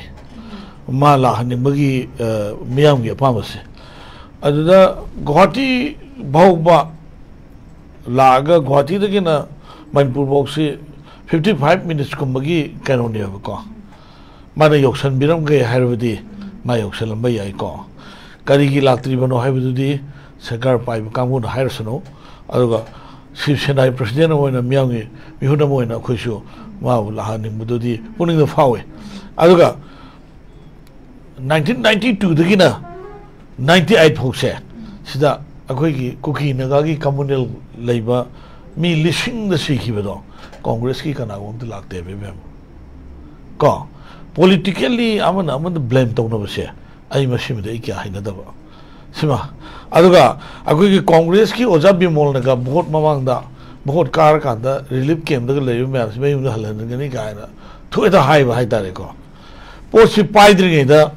ꯃꯥ ꯂꯥꯛꯍꯟꯅꯤꯡꯕꯒꯤ, ꯑ, ꯃꯤꯌꯥꯝꯒꯤ ꯑꯄꯥꯝꯕꯁꯦ꯫ ꯑꯗꯨꯗ ꯒꯨꯋꯥꯍꯥꯇꯤ ꯐꯥꯎꯕ ꯂꯥꯛꯑꯒ ꯒꯨꯋꯥꯍꯥꯇꯤꯗꯒꯤꯅ ꯃꯅꯤꯄꯨꯔ ꯐꯥꯎꯁꯤ fifty five minutes ꯀꯨꯝꯕꯒꯤ ꯀꯩꯅꯣꯅꯦꯕꯀꯣ꯫ ꯃꯥꯅ ꯌꯧꯁꯟꯕꯤꯔꯝꯒꯦ ꯍꯥꯏꯔꯕꯗꯤ ꯃꯥ ꯌꯧꯁꯜꯂꯝꯕ ꯌꯥꯏꯀꯣ꯫ ꯀꯔꯤꯒꯤ ꯂꯥꯛꯇ꯭ꯔꯤꯕꯅꯣ ꯍꯥꯏꯕꯗꯨꯗꯤ ꯁꯔꯀꯥꯔ ꯄꯥꯏꯕ ꯀꯥꯡꯕꯨꯅ ꯍꯥꯏꯔꯁꯅꯨ꯫ ꯑꯗꯨꯒ ꯁꯤꯕ ꯁꯦꯅꯥꯒꯤ president ꯑꯃ ꯑꯣꯏꯅ, ꯃꯤꯌꯥꯝꯒꯤ ꯃꯤꯍꯨꯠ ꯑꯃ ꯑꯣꯏꯅ ꯑꯩꯈꯣꯏꯁꯨ ꯃꯥꯕꯨ ꯂꯥꯛꯍꯟꯅꯤꯡꯕꯗꯨꯗꯤ ꯄꯨꯛꯅꯤꯡꯗ ꯐꯥꯎꯏ꯫ ꯑꯗꯨꯒ nineteen ninety two ꯗꯒꯤꯅ ninety eight ꯐꯥꯎꯁꯦ, ꯁꯤꯗ ꯑꯩꯈꯣꯏꯒꯤ ꯀꯨꯀꯤ ꯅꯥꯒꯥꯒꯤ communal ꯂꯩꯕ ꯃꯤ ꯂꯤꯁꯤꯡꯗ ꯁꯤꯈꯤꯕꯗꯣ, ꯀꯣꯡꯒ꯭ꯔꯦꯁꯀꯤ ꯀꯅꯥꯒꯨꯝꯕ ꯑꯝꯇ ꯂꯥꯛꯇꯦꯕ, ꯏꯕꯦꯝꯃ꯫ ꯀꯣ, politically ꯑꯃꯅ ꯑꯃꯗ blame ꯇꯧꯅꯕꯁꯦ, ꯑꯩ ꯃꯁꯤꯃꯗꯤ ꯑꯩ ꯀꯌꯥ ꯍꯩꯅꯗꯕ꯫ ꯁꯤꯃ꯫ ꯑꯗꯨꯒ ꯑꯩꯈꯣꯏꯒꯤ ꯀꯣꯡꯒ꯭ꯔꯦꯁꯀꯤ ꯑꯣꯖꯥ ꯕꯤꯃꯣꯜꯅꯒ vote ꯃꯃꯥꯡꯗ, vote ꯀꯥꯔꯀꯥꯟꯗ relief camp ꯇꯒ ꯂꯩꯔꯤꯕ ꯃꯌꯥꯝꯁꯤ ꯃꯌꯨꯝꯗ ꯍꯜꯍꯟꯒꯅꯤ ꯀꯥꯏꯅ ꯊꯣꯛꯍꯦꯛꯇ ꯍꯥꯏꯕ ꯍꯥꯏꯇꯥꯔꯦꯀꯣ꯫ ꯄꯣꯠꯁꯤ ꯄꯥꯏꯗ꯭ꯔꯤꯉꯩꯗ,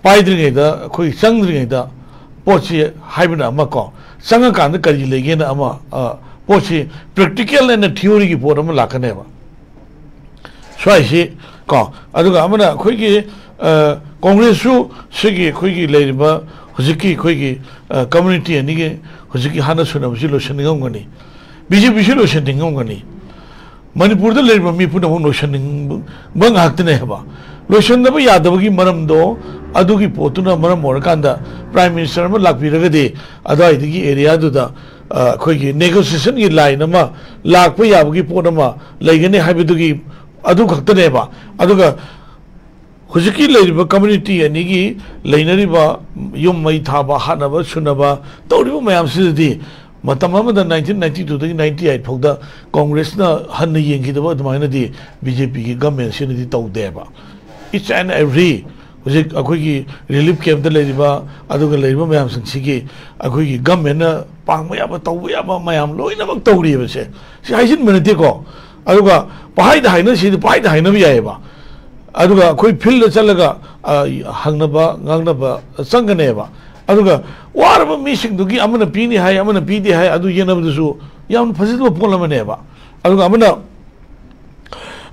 ꯄꯥꯏꯗ꯭ꯔꯤꯉꯩꯗ, ꯑꯩꯈꯣꯏ ꯆꯪꯗ꯭ꯔꯤꯉꯩꯗ ꯄꯣꯠꯁꯤ ꯍꯥꯏꯕꯅ ꯑꯃ ꯀꯣ, ꯆꯪꯉꯀꯥꯟꯗ ꯀꯔꯤ ꯂꯩꯒꯦꯅ ꯑꯃ, ꯑ, ꯄꯣꯠꯁꯤ practical and theory ꯒꯤ ꯄꯣꯠ ꯑꯃ ꯂꯥꯛꯀꯅꯦꯕ꯫ ꯁ꯭ꯋꯥꯏꯁꯤ ꯀꯣ, ꯑꯗꯨꯒ ꯑꯃꯅ ꯑꯩꯈꯣꯏꯒꯤ, ꯑ, ꯀꯣꯡꯒ꯭ꯔꯦꯁꯁꯨ ꯁꯤꯒꯤ ꯑꯩꯈꯣꯏꯒꯤ ꯂꯩꯔꯤꯕ ꯍꯧꯖꯤꯛꯀꯤ ꯑꯩꯈꯣꯏꯒꯤ, ꯑ, community ꯑꯅꯤꯒꯤ ꯍꯧꯖꯤꯛꯀꯤ ꯍꯥꯠꯅ ꯁꯨꯅꯕꯁꯤ ꯂꯣꯏꯁꯤꯟꯅꯤꯡꯉꯝꯒꯅꯤ, ꯕꯤ ꯖꯦ ꯄꯤꯁꯨ ꯂꯣꯏꯁꯤꯟꯅꯤꯡꯉꯝꯒꯅꯤ, ꯃꯅꯤꯄꯨꯔꯗ ꯂꯩꯔꯤꯕ ꯃꯤ ꯄꯨꯝꯅꯃꯛ ꯂꯣꯏꯁꯤꯟꯅꯤꯡꯕ ꯉꯥꯛꯇꯅꯦ ꯍꯥꯏꯕ꯫ ꯂꯣꯏꯁꯤꯟꯗꯕ ꯌꯥꯗꯕꯒꯤ ꯃꯔꯝꯗꯣ, ꯑꯗꯨꯒꯤ ꯄꯣꯠꯇꯨꯅ ꯃꯔꯝ ꯑꯣꯏꯔꯀꯥꯟꯗ Prime Minister ꯑꯃ ꯂꯥꯛꯄꯤꯔꯒꯗꯤ ꯑꯗꯨꯋꯥꯏꯗꯒꯤ area ꯗꯨꯗ, ꯑ, ꯑꯩꯈꯣꯏꯒꯤ negotiation ꯒꯤ line ꯑꯃ ꯂꯥꯛꯄ ꯌꯥꯕꯒꯤ ꯄꯣꯠ ꯑꯃ ꯂꯩꯒꯅꯤ ꯍꯥꯏꯕꯗꯨꯒꯤ ꯑꯗꯨ ꯈꯛꯇꯅꯦꯕ꯫ ꯑꯗꯨꯒ ꯍꯧꯖꯤꯛꯀꯤ ꯂꯩꯔꯤꯕ community ꯑꯅꯤꯒꯤ ꯂꯩꯅꯔꯤꯕ ꯌꯨꯝ ꯃꯩ ꯊꯥꯕ, ꯍꯥꯠꯅꯕ ꯁꯨꯅꯕ ꯇꯧꯔꯤꯕ ꯃꯌꯥꯝꯁꯤꯗꯗꯤ ꯃꯇꯝ ꯑꯃꯗ nineteen ninety two ꯗꯒꯤ ninety eight ꯐꯥꯎꯗ ꯀꯣꯡꯒ꯭ꯔꯦꯁꯅ ꯍꯟꯅ ꯌꯦꯡꯈꯤꯗꯕ ꯑꯗꯨꯃꯥꯏꯅꯗꯤ ꯕꯤ ꯖꯦ ꯄꯤꯒꯤ government ꯁꯤꯅꯗꯤ ꯇꯧꯗꯦꯕ꯫ Each and every ꯍꯧꯖꯤꯛ ꯑꯩꯈꯣꯏꯒꯤ relief camp ꯇ ꯂꯩꯔꯤꯕ, ꯑꯗꯨꯒ ꯂꯩꯔꯤꯕ ꯃꯌꯥꯝꯁꯤꯡꯁꯤꯒꯤ ꯑꯩꯈꯣꯏꯒꯤ government ꯅ ꯄꯥꯡꯕ ꯌꯥꯕ, ꯇꯧꯕ ꯌꯥꯕ ꯃꯌꯥꯝ ꯂꯣꯏꯅꯃꯛ ꯇꯧꯔꯤꯕꯁꯦ꯫ ꯁꯤ ꯍꯥꯏꯖꯤꯟꯕ ꯅꯠꯇꯦꯀꯣ꯫ ꯑꯗꯨꯒ ꯄꯍꯥꯏꯗ ꯍꯥꯏꯅꯁꯤꯗꯤ ꯄꯍꯥꯏꯗ ꯍꯥꯏꯅꯕ ꯌꯥꯏꯑꯕ꯫ ꯑꯗꯨꯒ ꯑꯩꯈꯣꯏ field ꯗ ꯆꯠꯂꯒ, ꯑ, ꯍꯪꯅꯕ, ꯉꯥꯡꯅꯕ ꯆꯪꯒꯅꯦꯕ꯫ ꯑꯗꯨꯒ ꯋꯥꯔꯕ ꯃꯤꯁꯤꯡꯗꯨꯒꯤ ꯑꯃꯅ ꯄꯤꯅꯤ ꯍꯥꯏ, ꯑꯃꯅ ꯄꯤꯗꯦ ꯍꯥꯏ, ꯑꯗꯨ ꯌꯦꯠꯅꯕꯗꯨꯁꯨ ꯌꯥꯝꯅ ꯐꯖꯗꯕ ꯄꯣꯠ ꯑꯃꯅꯦꯕ꯫ ꯑꯗꯨꯒ ꯑꯃꯅ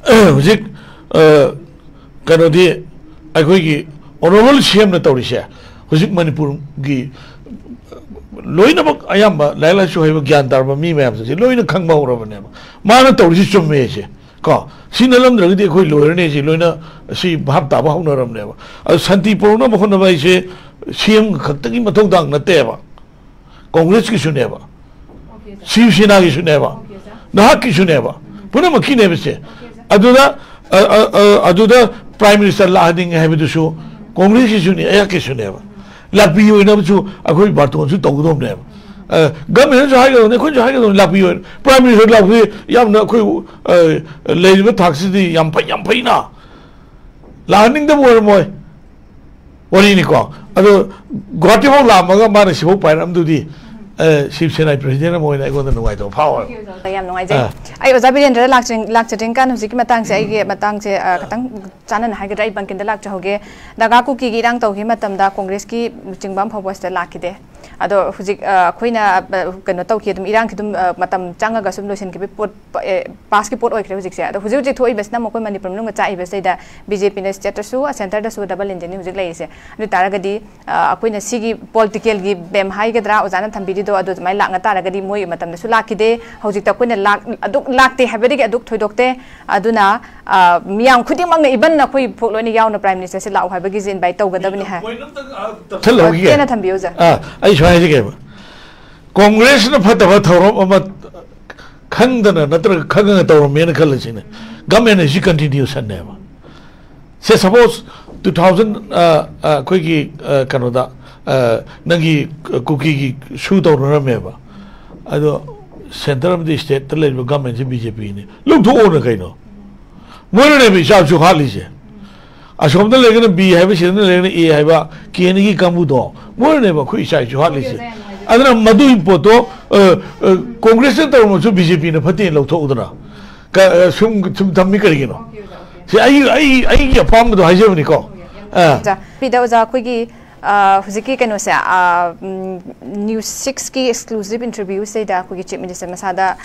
ꯍꯧꯖꯤꯛ ꯀꯩꯅꯣꯗꯤ, ꯑꯩꯈꯣꯏꯒꯤ ꯑꯣꯅꯔꯦꯕꯜ ꯁꯤ ꯑꯦꯝꯅ ꯇꯧꯔꯤꯁꯦ, ꯍꯧꯖꯤꯛ ꯃꯅꯤꯄꯨꯔꯒꯤ ꯂꯣꯏꯅꯃꯛ ꯑꯌꯥꯝꯕ ꯂꯥꯏꯔꯤꯛ ꯂꯥꯏꯁꯨ ꯍꯩꯕ, ꯒ꯭ꯌꯥꯟ ꯇꯥꯔꯕ ꯃꯤ ꯃꯌꯥꯝꯁꯤꯡꯁꯦ ꯂꯣꯏꯅ ꯈꯪꯕ ꯍꯧꯔꯕꯅꯦꯕ꯫ ꯃꯥꯅ ꯇꯧꯔꯤꯁꯤ ꯆꯨꯝꯃꯦꯁꯦ, ꯀꯣ, ꯁꯤ ꯅꯠꯂꯝꯗ꯭ꯔꯒꯗꯤ ꯑꯩꯈꯣꯏ ꯂꯣꯏꯔꯅꯤ, ꯁꯤ ꯂꯣꯏꯅ, ꯁꯤ ꯚꯥꯞ ꯇꯥꯕ ꯍꯧꯅꯔꯕꯅꯦꯕ꯫ ꯑꯗꯨ ꯁꯥꯟꯇꯤ ꯄꯨꯔꯛꯅꯕ ꯍꯣꯠꯅꯕ ꯍꯥꯏꯁꯦ ꯁꯤ ꯑꯦꯝ ꯈꯛꯇꯒꯤ ꯃꯊꯧꯗꯥꯡ ꯅꯠꯇꯦꯕ, ꯀꯣꯡꯒ꯭ꯔꯦꯁꯀꯤꯁꯨꯅꯦꯕ, ꯁꯤꯕ ꯁꯦꯅꯥꯒꯤꯁꯨꯅꯦꯕ, ꯅꯍꯥꯛꯀꯤꯁꯨꯅꯦꯕ, ꯄꯨꯝꯅꯃꯛꯀꯤꯅꯦꯕ ꯁꯦ꯫ ꯑꯗꯨꯗ, ꯑ, ꯑ, ꯑ, ꯑꯗꯨꯗ ꯄ꯭ꯔꯥꯏꯝ ꯃꯤꯅꯤꯁꯇꯔ ꯂꯥꯛꯍꯟꯅꯤꯡꯉꯦ ꯍꯥꯏꯕꯗꯨꯁꯨ ꯀꯣꯡꯒ꯭ꯔꯦꯁꯀꯤꯁꯨꯅꯤ, ꯑꯩꯍꯥꯛꯀꯤꯁꯨꯅꯦꯕ꯫ ꯂꯥꯛꯄꯤꯌꯨ ꯍꯥꯏꯅꯕꯁꯨ ꯑꯩꯈꯣꯏ ꯕꯥꯔꯇꯣꯟꯁꯨ ꯇꯧꯒꯗꯧꯕꯅꯦꯕ꯫ ꯑ, ꯒꯃꯦꯟꯅꯁꯨ ꯍꯥꯏꯒꯗꯧꯕꯅꯤ, ꯑꯩꯈꯣꯏꯅꯁꯨ ꯍꯥꯏꯒꯗꯧꯕꯅꯤ, ꯂꯥꯛꯄꯤꯌꯨ ꯍꯥꯏꯅ꯫ ꯄ꯭ꯔꯥꯏꯝ ꯃꯤꯅꯤꯁꯇꯔ ꯂꯥꯛꯄꯗꯤ ꯌꯥꯝꯅ ꯑꯩꯈꯣꯏ, ꯑ, ꯂꯩꯔꯤꯕ ꯊꯥꯛꯁꯤꯗꯤ ꯌꯥꯝ ꯐꯩ, ꯌꯥꯝ ꯐꯩꯅ ꯂꯥꯛꯍꯟꯅꯤꯡꯗꯕ ꯑꯣꯏꯔꯝꯃꯣꯏ꯫ ꯋꯥꯔꯤꯅꯤꯀꯣ꯫ ꯑꯗꯣ ꯒꯨꯋꯥꯍꯥꯇꯤ ꯐꯥꯎ ꯂꯥꯛꯑꯝꯃꯒ ꯃꯥꯅ ꯁꯤꯐꯥꯎ ꯄꯥꯏꯔꯛꯑꯝꯗꯨꯗꯤ, ꯑ, ꯁꯤꯕ ꯁꯦꯅꯥꯒꯤ ꯄ꯭ꯔꯁꯤꯗꯦꯟ ꯑꯃ ꯑꯣꯏꯅ ꯑꯩꯉꯣꯟꯗ ꯅꯨꯡꯉꯥꯏꯇꯕ ꯐꯥꯎꯋꯦꯕ꯫ ꯌꯥꯝ ꯅꯨꯡꯉꯥꯏꯖꯩ꯫ ꯑꯥ꯫ ꯑꯩ ꯑꯣꯖꯥ ꯕꯤꯔꯦꯟꯗ꯭ꯔ ꯂꯥꯛꯆ-, ꯂꯥꯛꯆꯗ꯭ꯔꯤꯉꯩ ꯀꯥꯟ ꯍꯧꯖꯤꯛꯀꯤ ꯃꯇꯥꯡꯁꯦ, ꯑꯩꯒꯤ ꯃꯇꯥꯡꯁꯦ, ꯑ, ꯈꯤꯇꯪ ꯆꯥꯟꯅꯅ ꯍꯥꯏꯒꯗ꯭ꯔꯥ, ꯑꯩ ꯕꯪꯀꯤꯟꯗ ꯂꯥꯛꯆꯍꯧꯒꯦ꯫ ꯅꯥꯒꯥ ꯀꯨꯀꯤꯒꯤ ꯏꯔꯥꯡ ꯇꯧꯈꯤꯕ ꯃꯇꯝꯗ ꯀꯣꯡꯒ꯭ꯔꯦꯁꯀꯤ ꯂꯨꯆꯤꯡꯕ ꯑꯃ ꯐꯥꯎꯕ ꯁꯤꯗ ꯂꯥꯛꯈꯤꯗꯦ꯫ ꯑꯗꯣ ꯍꯧꯖꯤꯛ, ꯑ, ꯑꯩꯈꯣꯏꯅ, ꯑ, ꯀꯩꯅꯣ ꯇꯧꯈꯤ, ꯑꯗꯨꯝ ꯏꯔꯥꯡꯁꯤ ꯑꯗꯨꯝ, ꯑ, ꯃꯇꯝ ꯆꯪꯉꯒ ꯁꯨꯝ ꯂꯣꯏꯁꯤꯟꯈꯤꯕꯒꯤ ꯄꯣꯠ, ꯑ, ꯄꯥꯁꯀꯤ ꯄꯣꯠ ꯑꯣꯏꯈ꯭ꯔꯦ ꯍꯧꯖꯤꯛꯁꯦ꯫ ꯑꯗꯣ ꯍꯧꯖꯤꯛ ꯍꯧꯖꯤꯛ ꯊꯣꯛꯏꯕꯁꯤꯅ ꯑꯃꯨꯛ ꯑꯩꯈꯣꯏ ꯃꯅꯤꯄꯨꯔ ꯃꯅꯨꯡꯗ ꯆꯥꯛꯏꯕꯁꯤꯗꯩꯗ ꯕꯤ ꯖꯦ ꯄꯤꯅ ꯁ꯭ꯇꯦꯠꯇꯁꯨ, ꯁꯦꯟꯇꯔꯗꯁꯨ ꯗꯕꯜ ꯏꯟꯖꯤꯟꯅꯤ ꯍꯧꯖꯤꯛ ꯂꯩꯔꯤꯁꯦ꯫ ꯑꯗꯨ ꯑꯣꯏ ꯇꯥꯔꯒꯗꯤ, ꯑ, ꯑꯩꯈꯣꯏꯅ ꯁꯤꯒꯤ ꯄꯣꯂꯤꯇꯤꯀꯦꯜꯒꯤ ꯕꯦꯝ ꯍꯥꯏꯒꯗ꯭ꯔꯥ, ꯑꯣꯖꯥꯅ ꯊꯝꯕꯤꯔꯤꯗꯣ, ꯑꯗꯨ ꯑꯗꯨꯃꯥꯏꯅ ꯂꯥꯛꯅ ꯇꯥꯔꯒꯗꯤ ꯃꯣꯏ ꯃꯇꯝꯗꯁꯨ ꯂꯥꯛꯈꯤꯗꯦ꯫ ꯍꯧꯖꯤꯛꯇ ꯑꯩꯈꯣꯏꯅ ꯂꯥꯛ-, ꯑꯗꯨꯛ ꯂꯥꯛꯇꯦ ꯍꯥꯏꯕꯗꯒꯤ ꯑꯗꯨꯛ ꯊꯣꯏꯗꯣꯛꯇꯦ꯫ ꯑꯗꯨꯅ, ꯑ, ꯃꯤꯌꯥꯝ ꯈꯨꯗꯤꯡꯃꯛꯅ, ꯏꯚꯟ ꯑꯩꯈꯣꯏ ꯐꯥꯎ ꯂꯣꯏꯅ ꯌꯥꯎꯅ ꯄ꯭ꯔꯥꯏꯝ ꯃꯤꯅꯤꯁꯇꯔꯁꯦ ꯂꯥꯛꯎ ꯍꯥꯏꯕꯒꯤꯁꯦ ꯏꯟꯚꯥꯏꯠ ꯇꯧꯒꯗꯕꯅꯤ ꯍꯥꯏ꯫ ꯄꯣꯏꯟꯠ ꯑꯝꯇꯪ, ꯑ, ꯇꯞꯊꯜꯍꯧꯈꯤꯒꯦ꯫ ꯇꯦꯟꯅ ꯊꯝꯕꯤꯌꯨ, ꯑꯣꯖꯥ꯫ ꯑ, ꯑꯩ ꯁꯨꯃꯥꯏꯅ ꯍꯥꯏꯖꯒꯦꯕ꯫ ꯀꯣꯡꯒ꯭ꯔꯦꯁꯅ ꯐꯠꯇꯕ ꯊꯧꯔꯝ ꯑꯃ ꯈꯪꯗꯅ ꯅꯠꯇ꯭ꯔꯒ ꯈꯪꯉꯒ ꯇꯧꯔꯝꯃꯦꯅ ꯈꯜꯂꯁꯤꯅꯦ, ꯒꯃꯦꯟ ꯑꯁꯤ ꯀꯟꯇꯤꯅ꯭ꯌꯨꯁꯟꯅꯦꯕ꯫ ꯁꯦ, ꯁꯄꯣꯁ, ꯇꯨ ꯊꯥꯎꯖꯟ, ꯑ, ꯑ, ꯑꯩꯈꯣꯏꯒꯤ, ꯑ, ꯀꯩꯅꯣꯗ, ꯑ, ꯅꯪꯒꯤ ꯀꯨꯀꯤꯒꯤ ꯁꯨ ꯇꯧꯅꯔꯝꯃꯦꯕ꯫ ꯑꯗꯣ ꯁꯦꯟꯇꯔ ꯑꯃꯗꯤ ꯁ꯭ꯇꯦꯠꯇ ꯂꯩꯔꯤꯕ ꯒꯃꯦꯟꯁꯤ ꯕꯤ ꯖꯦ ꯄꯤꯅꯤ꯫ ꯂꯧꯊꯣꯛꯑꯣꯅ ꯀꯩꯅꯣ? ꯃꯣꯏꯅꯅꯦꯕ ꯏꯆꯥꯁꯨ ꯍꯥꯠꯂꯤꯁꯦ꯫ ꯑꯁꯣꯝꯗ ꯂꯩꯔꯒꯅ ꯕꯤ ꯍꯥꯏꯕ, ꯁꯤꯗꯅ ꯂꯩꯔꯒꯅ ꯑꯦ ꯍꯥꯏꯕ, ꯀꯦꯟꯒꯤ ꯀꯥꯡꯕꯨꯗꯣ, ꯃꯣꯏꯅꯅꯦꯕ ꯑꯩꯈꯣꯏ ꯏꯆꯥ ꯏꯁꯨ ꯍꯥꯠꯂꯤꯁꯦ꯫ ꯑꯗꯨꯅ ꯃꯗꯨꯒꯤ ꯄꯣꯠꯇꯣ, ꯑ, ꯑ, ꯀꯣꯡꯒ꯭ꯔꯦꯁꯅ ꯇꯧꯔꯝꯃꯁꯨ ꯕꯤ ꯖꯦ ꯄꯤꯅ ꯐꯠꯇꯦꯅ ꯂꯧꯊꯣꯛꯎꯗꯅ꯫ ꯀ-, ꯑ, ꯁꯨꯝ, ꯁꯨꯝ ꯊꯝꯃꯤ ꯀꯔꯤꯒꯤꯅꯣ? ꯁꯤ ꯑꯩ, ꯑꯩ, ꯑꯩꯒꯤ ꯑꯄꯥꯝꯕꯗꯣ ꯍꯥꯏꯖꯕꯅꯤꯀꯣ꯫ ꯑ꯫ ꯑꯣꯖꯥ, ꯄꯤꯗ ꯑꯣꯖꯥ, ꯑꯩꯈꯣꯏꯒꯤ, ꯑ, ꯍꯧꯖꯤꯛꯀꯤ ꯀꯩꯅꯣꯁꯦ, ꯑ, ꯎꯝ, ꯅ꯭ꯌꯨꯁ ꯁꯤꯛꯁꯀꯤ ꯑꯦꯛꯁꯀ꯭ꯂꯨꯁꯤꯞ ꯏꯟꯇꯔꯚ꯭ꯌꯨꯁꯤꯗ ꯑꯩꯈꯣꯏꯒꯤ ꯆꯤꯐ ꯃꯤꯅꯤꯁꯇꯔ ꯃꯁꯥꯗ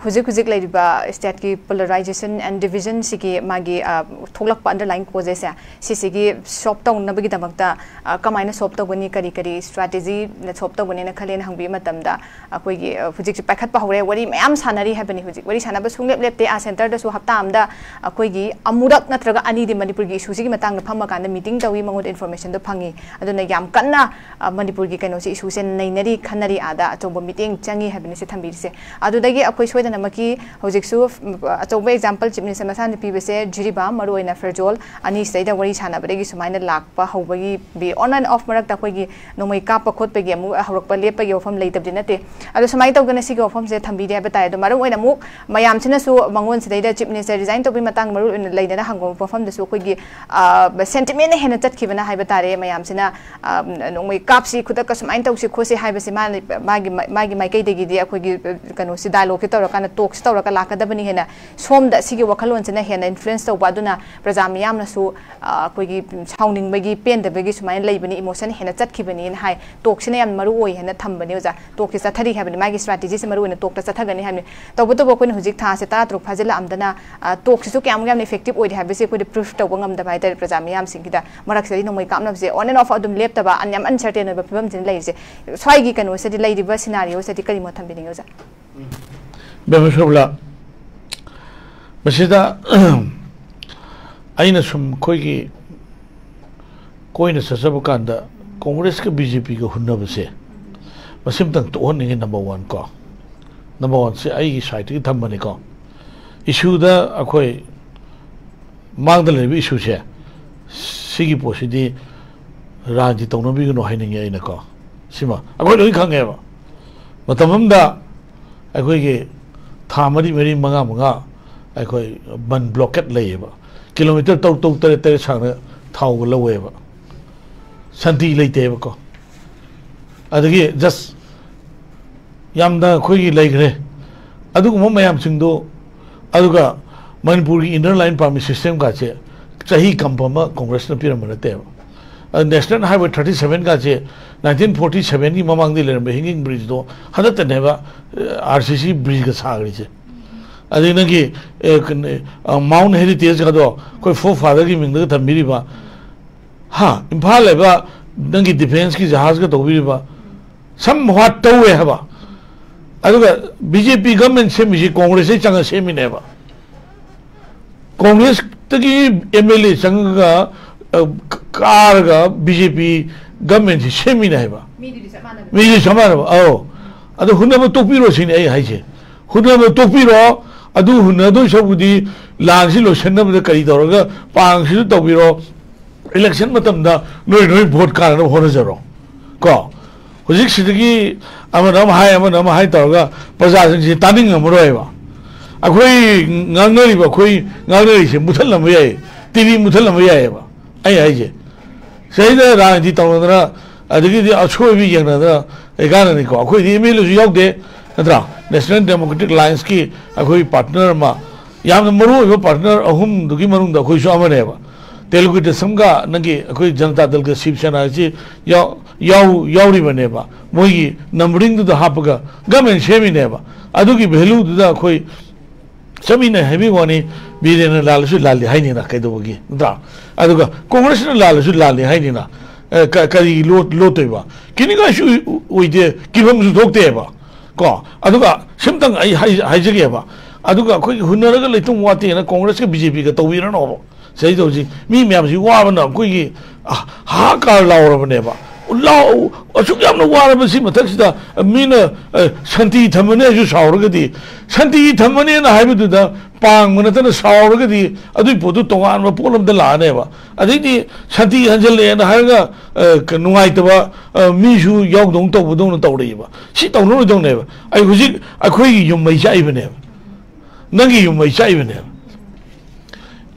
ꯍꯧꯖꯤꯛ ꯍꯧꯖꯤꯛ ꯂꯩꯔꯤꯕ stateꯀꯤ polarization and divisionꯁꯤꯒꯤ ꯃꯥꯒꯤ, ꯑ, ꯊꯣꯛꯂꯛꯄ underlying causeꯁꯁꯦ, ꯁꯤꯁꯤꯒꯤ solve ꯇꯧꯅꯕꯒꯤꯗꯃꯛꯇ, ꯑ, ꯀꯃꯥꯏꯅ solve ꯇꯧꯒꯅꯤ, ꯀꯔꯤ ꯀꯔꯤ strategyꯅ solve ꯇꯧꯒꯅꯤꯅ ꯈꯜꯂꯦꯅ ꯍꯪꯕꯤꯕ ꯃꯇꯝꯗ, ꯑꯩꯈꯣꯏꯒꯤ, ꯑ, ꯍꯧꯖꯤꯛꯁꯦ ꯄꯥꯏꯈꯠꯄ ꯍꯧꯔꯦ, ꯋꯥꯔꯤ ꯃꯌꯥꯝ ꯁꯥꯟꯅꯔꯤ ꯍꯥꯏꯕꯅꯤ꯫ ꯍꯧꯖꯤꯛ ꯋꯥꯔꯤ ꯁꯥꯟꯅꯕ ꯁꯨꯡꯂꯦꯞ ꯂꯦꯞꯇꯦ꯫ ꯑꯥ centreꯗꯁꯨ ꯍꯞꯇꯥ ꯑꯃꯗ ꯑꯩꯈꯣꯏꯒꯤ ꯑꯃꯨꯔꯛ ꯅꯠꯇ꯭ꯔꯒ ꯑꯅꯤꯗꯤ ꯃꯅꯤꯄꯨꯔꯒꯤ issueꯁꯤꯒꯤ ꯃꯇꯥꯡꯗ ꯐꯝꯃꯀꯥꯟꯗ meeting ꯇꯧꯏ, ꯃꯉꯣꯟꯗ informationꯗꯣ ꯐꯪꯉꯤ꯫ ꯑꯗꯨꯅ ꯌꯥꯝ ꯀꯟꯅ, ꯑ, ꯃꯅꯤꯄꯨꯔꯒꯤ ꯀꯩꯅꯣꯁꯦ, issueꯁꯦ ꯅꯩꯅꯔꯤ, ꯈꯟꯅꯔꯤ, ꯑꯥꯗ ꯑꯆꯧꯕ meeting ꯆꯪꯉꯤ ꯍꯥꯏꯕꯅꯤꯁꯦ ꯊꯝꯕꯤꯔꯤꯁꯦ꯫ ꯑꯗꯨꯗꯒꯤ ꯑꯩꯈꯣꯏ ꯁꯣꯏꯗꯅꯃꯛꯀꯤ ꯍꯧꯖꯤꯛꯁꯨ, ꯎꯝ, ꯑꯆꯧꯕ example Chief Minister ꯃꯁꯥꯅ ꯄꯤꯕꯁꯦ ꯖꯤꯔꯤꯕꯥꯝ, ꯃꯔꯨꯑꯣꯏꯅ ꯐꯦꯔꯖꯣꯜ ꯑꯅꯤꯁꯤꯗꯩꯗ ꯋꯥꯔꯤ ꯁꯥꯟꯅꯕꯗꯒꯤ ꯁꯨꯃꯥꯏꯅ ꯂꯥꯛꯄ ꯍꯧꯕꯒꯤ on and off ꯃꯔꯛꯇ ꯑꯩꯈꯣꯏꯒꯤ ꯅꯣꯡꯃꯩ ꯀꯥꯞꯄ ꯈꯣꯠꯄꯒꯤ ꯑꯃꯨꯛ ꯍꯧꯔꯛꯄ ꯂꯦꯞꯄꯒꯤ ꯋꯥꯐꯝ ꯂꯩꯇꯕꯗꯤ ꯅꯠꯇꯦ꯫ ꯑꯗꯣ ꯁꯨꯃꯥꯏꯅ ꯇꯧꯗꯅ ꯁꯤꯒꯤ ꯋꯥꯐꯝꯁꯦ ꯊꯝꯕꯤꯔꯤ ꯍꯥꯏꯕ ꯇꯥꯏ꯫ ꯑꯗꯣ ꯃꯔꯨ ꯑꯣꯏꯅ ꯑꯃꯨꯛ ꯃꯌꯥꯝꯁꯤꯅꯁꯨ ꯃꯉꯣꯟꯁꯤꯗꯩꯗ Chief Minister resign ꯇꯧꯕꯒꯤ ꯃꯇꯥꯡꯗ ꯃꯔꯨ ꯑꯣꯏꯅ ꯂꯩꯅꯅ ꯍꯪꯕ ꯋꯥꯐꯝꯗꯁꯨ ꯑꯩꯈꯣꯏꯒꯤ, ꯑ, sentimentꯅ ꯍꯦꯟꯅ ꯆꯠꯈꯤꯕꯅ ꯍꯥꯏꯕ ꯇꯥꯔꯦ꯫ ꯃꯌꯥꯝꯁꯤꯅ, ꯑ, ꯅꯣꯡꯃꯩ ꯀꯥꯞꯁꯤ, ꯈꯨꯗꯛꯇ ꯁꯨꯃꯥꯏꯅ ꯇꯧꯁꯤ ꯈꯣꯠꯁꯤ ꯍꯥꯏꯕꯁꯤ ꯃꯥꯅ, ꯃꯥꯒꯤ, ꯃꯥꯒꯤ ꯃꯥꯏꯀꯩꯗꯒꯤꯗꯤ ꯑꯩꯈꯣꯏꯒꯤ, ꯑ, ꯀꯩꯅꯣꯁꯤ dialogueꯁꯤ ꯇꯧꯔꯀꯥꯟꯗ talkꯁꯤ ꯇꯧꯔꯒ ꯂꯥꯛꯀꯗꯕꯅꯤ꯫ ꯍꯦꯟꯅ ꯁꯣꯝꯗ ꯁꯤꯒꯤ ꯋꯥꯈꯜꯂꯣꯟꯁꯤꯅ ꯍꯦꯟꯅ influence ꯇꯧꯕ, ꯑꯗꯨꯅ ꯄ꯭ꯔꯖꯥ ꯃꯤꯌꯥꯝꯅꯁꯨ, ꯑ, ꯑꯩꯈꯣꯏꯒꯤ ꯁꯥꯎꯅꯤꯡꯕꯒꯤ, ꯄꯦꯟꯗꯕꯒꯤ ꯁꯨꯃꯥꯏꯅ ꯂꯩꯕꯅꯤ, emotion ꯍꯦꯟꯅ ꯆꯠꯈꯤꯕꯅꯤꯅ ꯍꯥꯏ꯫ Talkꯁꯤꯅ ꯌꯥꯝ ꯃꯔꯨ ꯑꯣꯏ ꯍꯥꯏꯅ ꯊꯝꯕꯅꯤ ꯑꯣꯖꯥ꯫ Talkꯁꯤ ꯆꯠꯊꯔꯤ ꯍꯥꯏꯕꯅꯤ, ꯃꯥꯒꯤ strategyꯁꯤ ꯃꯔꯨ ꯑꯣꯏꯅ talkꯇ ꯆꯠꯊꯒꯅꯤ ꯍꯥꯏꯕꯅꯤ꯫ ꯇꯧꯕꯇꯕꯨ ꯑꯩꯈꯣꯏꯅ ꯍꯧꯖꯤꯛ ꯊꯥꯁꯦ ꯇꯔꯥ ꯇꯔꯨꯛ ꯐꯥꯖꯤꯜꯂꯛꯑꯝꯗꯅ, ꯑ, talkꯁꯤꯁꯨ ꯀꯌꯥꯃꯨꯛ ꯌꯥꯝꯅ effective ꯑꯣꯏꯔꯤ ꯍꯥꯏꯕꯁꯤ ꯑꯩꯈꯣꯏꯗ proof ꯇꯧꯕ ꯉꯝꯗꯕ ꯍꯥꯏꯇꯥꯔꯦ꯫ ꯄ꯭ꯔꯖꯥ ꯃꯤꯌꯥꯝꯁꯤꯡꯒꯤꯗ ꯃꯔꯛꯁꯤꯗꯗꯤ ꯅꯣꯡꯃꯩ ꯀꯥꯞꯅꯕꯁꯦ on and off ꯑꯗꯨꯝ ꯂꯦꯞꯇꯕ, ꯑꯟ-, ꯌꯥꯝ uncertain ꯑꯣꯏꯕ ꯐꯤꯕꯝꯁꯤꯅ ꯂꯩꯔꯤꯁꯦ꯫ ꯁ꯭ꯋꯥꯏꯒꯤ ꯀꯩꯅꯣꯁꯤꯗꯤ, ꯂꯩꯔꯤꯕ scenarioꯁꯤꯗꯤ ꯀꯔꯤ ꯃꯣꯠ ꯊꯝꯕꯤꯅꯤꯡꯉꯤ ꯑꯣꯖꯥ? ꯏꯕꯦꯝꯃ ꯁꯣꯕꯂꯥ, ꯃꯁꯤꯗ ꯑꯩꯅ ꯁꯨꯝ ꯑꯩꯈꯣꯏꯒꯤ ꯀꯣꯏꯅ ꯆꯠꯆꯕ ꯀꯥꯟꯗ ꯀꯣꯡꯒ꯭ꯔꯦꯁꯀ ꯕꯤꯖꯦꯄꯤꯒ ꯍꯨꯟꯅꯕꯁꯦ, ꯃꯁꯤꯃꯇꯪ ꯇꯣꯛꯍꯟꯅꯤꯡꯉꯤ, number one ꯀꯣ꯫ Number oneꯁꯦ ꯑꯩꯒꯤ sideꯇꯒꯤ ꯊꯝꯕꯅꯤꯀꯣ꯫ Issueꯗ ꯑꯩꯈꯣꯏ ꯃꯥꯡꯗ ꯂꯩꯔꯤꯕ issueꯁꯦ, ꯁꯤꯒꯤ ꯄꯣꯠꯁꯤꯗꯤ ꯔꯥꯖꯅꯤꯇꯤ ꯇꯧꯅꯕꯤꯒꯅꯨ ꯍꯥꯏꯅꯤꯡꯉꯤ ꯑꯩꯅꯀꯣ꯫ ꯁꯤꯃ ꯑꯩꯈꯣꯏ ꯂꯣꯏ ꯈꯪꯉꯦꯕ꯫ ꯃꯇꯝ ꯑꯃꯗ ꯑꯩꯈꯣꯏꯒꯤ ꯊꯥ ꯃꯔꯤ ꯃꯔꯤ, ꯃꯉꯥ ꯃꯉꯥ ꯑꯩꯈꯣꯏ ꯕꯟ blockade ꯂꯩꯌꯦꯕ꯫ Kilometre ꯇꯔꯨꯛ ꯇꯔꯨꯛ ꯇꯔꯦꯠ ꯇꯔꯦꯠ ꯁꯥꯡꯅ ꯊꯥꯎꯒ ꯂꯧꯋꯦꯕ꯫ ꯁꯥꯟꯇꯤ ꯂꯩꯇꯦꯕꯀꯣ꯫ ꯑꯗꯒꯤ just ꯌꯥꯝꯅ ꯑꯩꯈꯣꯏꯒꯤ ꯂꯩꯈ꯭ꯔꯦ꯫ ꯑꯗꯨꯒꯨꯝꯕ ꯃꯌꯥꯝꯁꯤꯡꯗꯣ, ꯑꯗꯨꯒ ꯃꯅꯤꯄꯨꯔꯒꯤ inner line permit system ꯀꯥꯁꯦ ꯆꯍꯤ ꯀꯝꯕ ꯑꯃ ꯀꯣꯡꯒ꯭ꯔꯦꯁꯅ ꯄꯤꯔꯝꯕ ꯅꯠꯇꯦꯕ꯫ National Highway thirty seven ꯀꯥꯁꯦ nineteen forty seven ꯒꯤ ꯃꯃꯥꯡꯗ ꯂꯩꯔꯝꯕ hanging bridge ꯇꯣ ꯍꯟꯗꯛꯇꯅꯦꯕ ꯑꯥꯔ ꯁꯤ ꯁꯤ bridge ꯀ ꯁꯥꯈ꯭ꯔꯤꯁꯦ꯫ ꯑꯗꯩ ꯅꯪꯒꯤ ꯑꯦ, ꯀꯩꯅꯣ, ꯑ, Mount Heritage ꯀꯗꯣ ꯑꯩꯈꯣꯏ forefather ꯒꯤ ꯃꯤꯡꯗꯒ ꯊꯝꯕꯤꯔꯤꯕ, ꯍꯥ, ꯏꯝꯐꯥꯜ ꯍꯥꯏꯕ ꯅꯪꯒꯤ defence ꯀꯤ ꯖꯍꯥꯖꯀ ꯇꯧꯕꯤꯔꯤꯕ, somewhat ꯇꯧꯋꯦ ꯍꯥꯏꯕ꯫ ꯑꯗꯨꯒ ꯕꯤ ꯖꯦ ꯄꯤ government ꯁꯦꯝꯃꯤꯁꯤ Congress ꯇꯩ ꯆꯪꯉ ꯁꯦꯝꯃꯤꯅꯦꯕ꯫ Congress ꯇꯒꯤ M L A ꯆꯪꯉꯒ, ꯑ, ꯀ-, ꯀꯥꯔꯒ B J P government ꯁꯤ ꯁꯦꯝꯃꯤꯅꯦ ꯍꯥꯏꯕ꯫ ꯃꯤꯗꯨꯗꯤ ꯆꯞ ꯃꯥꯟꯅꯕ꯫ ꯃꯤꯗꯨꯗꯤ ꯆꯞ ꯃꯥꯟꯅꯕ, ꯑꯧ꯫ ꯑꯗꯣ ꯍꯨꯟꯅꯕ ꯇꯣꯛꯄꯤꯔꯣ ꯁꯤꯅꯤ ꯑꯩ ꯍꯥꯏꯁꯦ꯫ ꯍꯨꯟꯅꯕ ꯇꯣꯛꯄꯤꯔꯣ꯫ ꯑꯗꯨ ꯍꯨꯟꯅꯗꯣꯏ ꯁꯔꯨꯛꯄꯨꯗꯤ ꯂꯥꯟꯁꯤ ꯂꯣꯏꯁꯤꯟꯅꯕꯗ ꯀꯔꯤ ꯇꯧꯔꯒ ꯄꯥꯡꯁꯤꯁꯨ ꯇꯧꯕꯤꯔꯣ꯫ Election ꯃꯇꯝꯗ ꯅꯣꯏ ꯅꯣꯏ vote ꯀꯥꯅꯅꯕ ꯍꯣꯠꯅꯖꯔꯣ꯫ ꯀꯣ? ꯍꯧꯖꯤꯛ ꯁꯤꯗꯒꯤ ꯑꯃꯅ ꯑꯃ ꯍꯥꯏ, ꯑꯃꯅ ꯑꯃ ꯍꯥꯏ ꯇꯧꯔꯒ ꯄ꯭ꯔꯖꯥꯁꯤꯡꯁꯤ ꯇꯥꯅꯤꯡꯉꯝꯃꯔꯣꯏꯕ꯫ ꯑꯩꯈꯣꯏ ꯉꯥꯡꯅꯔꯤꯕ, ꯑꯩꯈꯣꯏ ꯉꯥꯡꯅꯔꯤꯁꯦ ꯃꯨꯊꯠꯂꯝꯕ ꯌꯥꯏ, T V ꯃꯨꯊꯠꯂꯝꯕ ꯌꯥꯏꯑꯕ꯫ ꯑꯩ ꯍꯥꯏꯁꯦ, ꯁꯤꯗꯩꯗ ꯔꯥꯖꯅꯤꯇꯤ ꯇꯧꯅꯗꯅ, ꯑꯗꯒꯤꯗꯤ ꯑꯁꯣꯏꯕ ꯌꯦꯡꯅꯗꯅ ꯀꯩ ꯀꯥꯟꯅꯅꯤꯀꯣ? ꯑꯩꯈꯣꯏꯗꯤ M L A ꯁꯨ ꯌꯥꯎꯗꯦ, ꯅꯠꯇ꯭ꯔꯥ? National Democratic Alliance ꯀꯤ ꯑꯩꯈꯣꯏ partner ꯑꯃ, ꯌꯥꯝꯅ ꯃꯔꯨ ꯑꯣꯏꯕ partner ꯑꯍꯨꯝꯗꯨꯒꯤ ꯃꯅꯨꯡꯗ ꯑꯩꯈꯣꯏꯁꯨ ꯑꯃꯅꯦꯕ꯫ Telugu Desam ꯒ ꯅꯪꯒꯤ ꯑꯩꯈꯣꯏ Janata Dal ꯒ Shiv Sena ꯁꯤ ꯌꯥꯎ-, ꯌꯥꯎ-, ꯌꯥꯎꯔꯤꯕꯅꯦꯕ꯫ ꯃꯣꯏꯒꯤ numbering ꯗꯨꯗ ꯍꯥꯞꯄꯒ government ꯁꯦꯝꯃꯤꯅꯦꯕ꯫ ꯑꯗꯨꯒꯤ value ꯗꯨꯗ ꯑꯩꯈꯣꯏ ꯆꯠꯃꯤꯟꯅꯩ ꯍꯥꯏꯕꯒꯤ ꯋꯥꯅꯤ, ꯕꯤꯔꯦꯟꯅ ꯂꯥꯜꯂꯁꯨ ꯂꯥꯜꯂꯤ ꯍꯥꯏꯅꯤꯅ, ꯀꯩꯗꯧꯕꯒꯤ, ꯅꯠꯇ꯭ꯔꯥ? ꯑꯗꯨꯒ ꯀꯣꯡꯒ꯭ꯔꯦꯁꯅ ꯂꯥꯜꯂꯁꯨ ꯂꯥꯜꯂꯤ ꯍꯥꯏꯅꯤꯅ, ꯑ, ꯀ-, ꯀꯔꯤ ꯂꯣꯠ-, ꯂꯣꯠꯇꯣꯏꯕ? ꯀꯤꯅꯤꯡꯉꯥꯏꯁꯨ ꯑꯣꯏꯗꯦ, ꯀꯤꯐꯝꯁꯨ ꯊꯣꯛꯇꯦꯕ꯫ ꯀꯣ? ꯑꯗꯨꯒ ꯁꯤꯝꯇꯪ ꯑꯩ ꯍꯥꯏ-, ꯍꯥꯏꯖꯒꯦꯕ꯫ ꯑꯗꯨꯒ ꯑꯩꯈꯣꯏꯒꯤ ꯍꯨꯟꯅꯔꯒ ꯂꯩꯇꯨꯝ ꯋꯥꯇꯦꯅ ꯀꯣꯡꯒ꯭ꯔꯦꯁꯀ B J P ꯒ ꯇꯧꯕꯤꯔꯅꯣꯕ꯫ ꯁꯤꯗꯩꯗ ꯍꯧꯖꯤꯛ ꯃꯤ ꯃꯌꯥꯝꯁꯤ ꯋꯥꯕꯅ ꯑꯩꯈꯣꯏꯒꯤ, ꯑ, ꯍꯥꯍꯥꯀꯥꯔ ꯂꯥꯎꯔꯕꯅꯦꯕ꯫ ꯂꯥꯎ-, ꯑꯁꯨꯛ ꯌꯥꯝꯅ ꯋꯥꯔꯕꯁꯤ ꯃꯊꯛꯁꯤꯗ ꯃꯤꯅ, ꯑ, ꯁꯥꯟꯇꯤ ꯊꯝꯃꯅꯤ ꯍꯥꯏꯁꯨ ꯁꯥꯎꯔꯒꯗꯤ, ꯁꯥꯟꯇꯤ ꯊꯝꯃꯅꯦꯅ ꯍꯥꯏꯕꯗꯨꯗ ꯄꯥꯡꯕ ꯅꯠꯇꯅ ꯁꯥꯎꯔꯒꯗꯤ ꯑꯗꯨꯏ ꯄꯣꯠꯇꯨ ꯇꯣꯉꯥꯟꯕ ꯄꯣꯠ ꯑꯃꯗ ꯂꯥꯛꯑꯅꯦꯕ꯫ ꯑꯗꯩꯗꯤ ꯁꯥꯟꯇꯤ ꯍꯟꯖꯜꯂꯛꯑꯦꯅ ꯍꯥꯏꯔꯒ, ꯑ, ꯀ-, ꯅꯨꯡꯉꯥꯏꯇꯕ, ꯑ, ꯃꯤꯁꯨ ꯌꯥꯎꯗꯧꯅ ꯇꯧꯕꯗꯧꯅ ꯇꯧꯔꯛꯏꯕ꯫ ꯁꯤ ꯇꯧꯅꯔꯣꯏꯗꯧꯅꯦꯕ꯫ ꯑꯩ ꯍꯧꯖꯤꯛ ꯑꯩꯈꯣꯏꯒꯤ ꯌꯨꯝ ꯃꯩ ꯆꯥꯛꯏꯕꯅꯦꯕ꯫ ꯅꯪꯒꯤ ꯌꯨꯝ ꯃꯩ ꯆꯥꯛꯏꯕꯅꯦꯕ꯫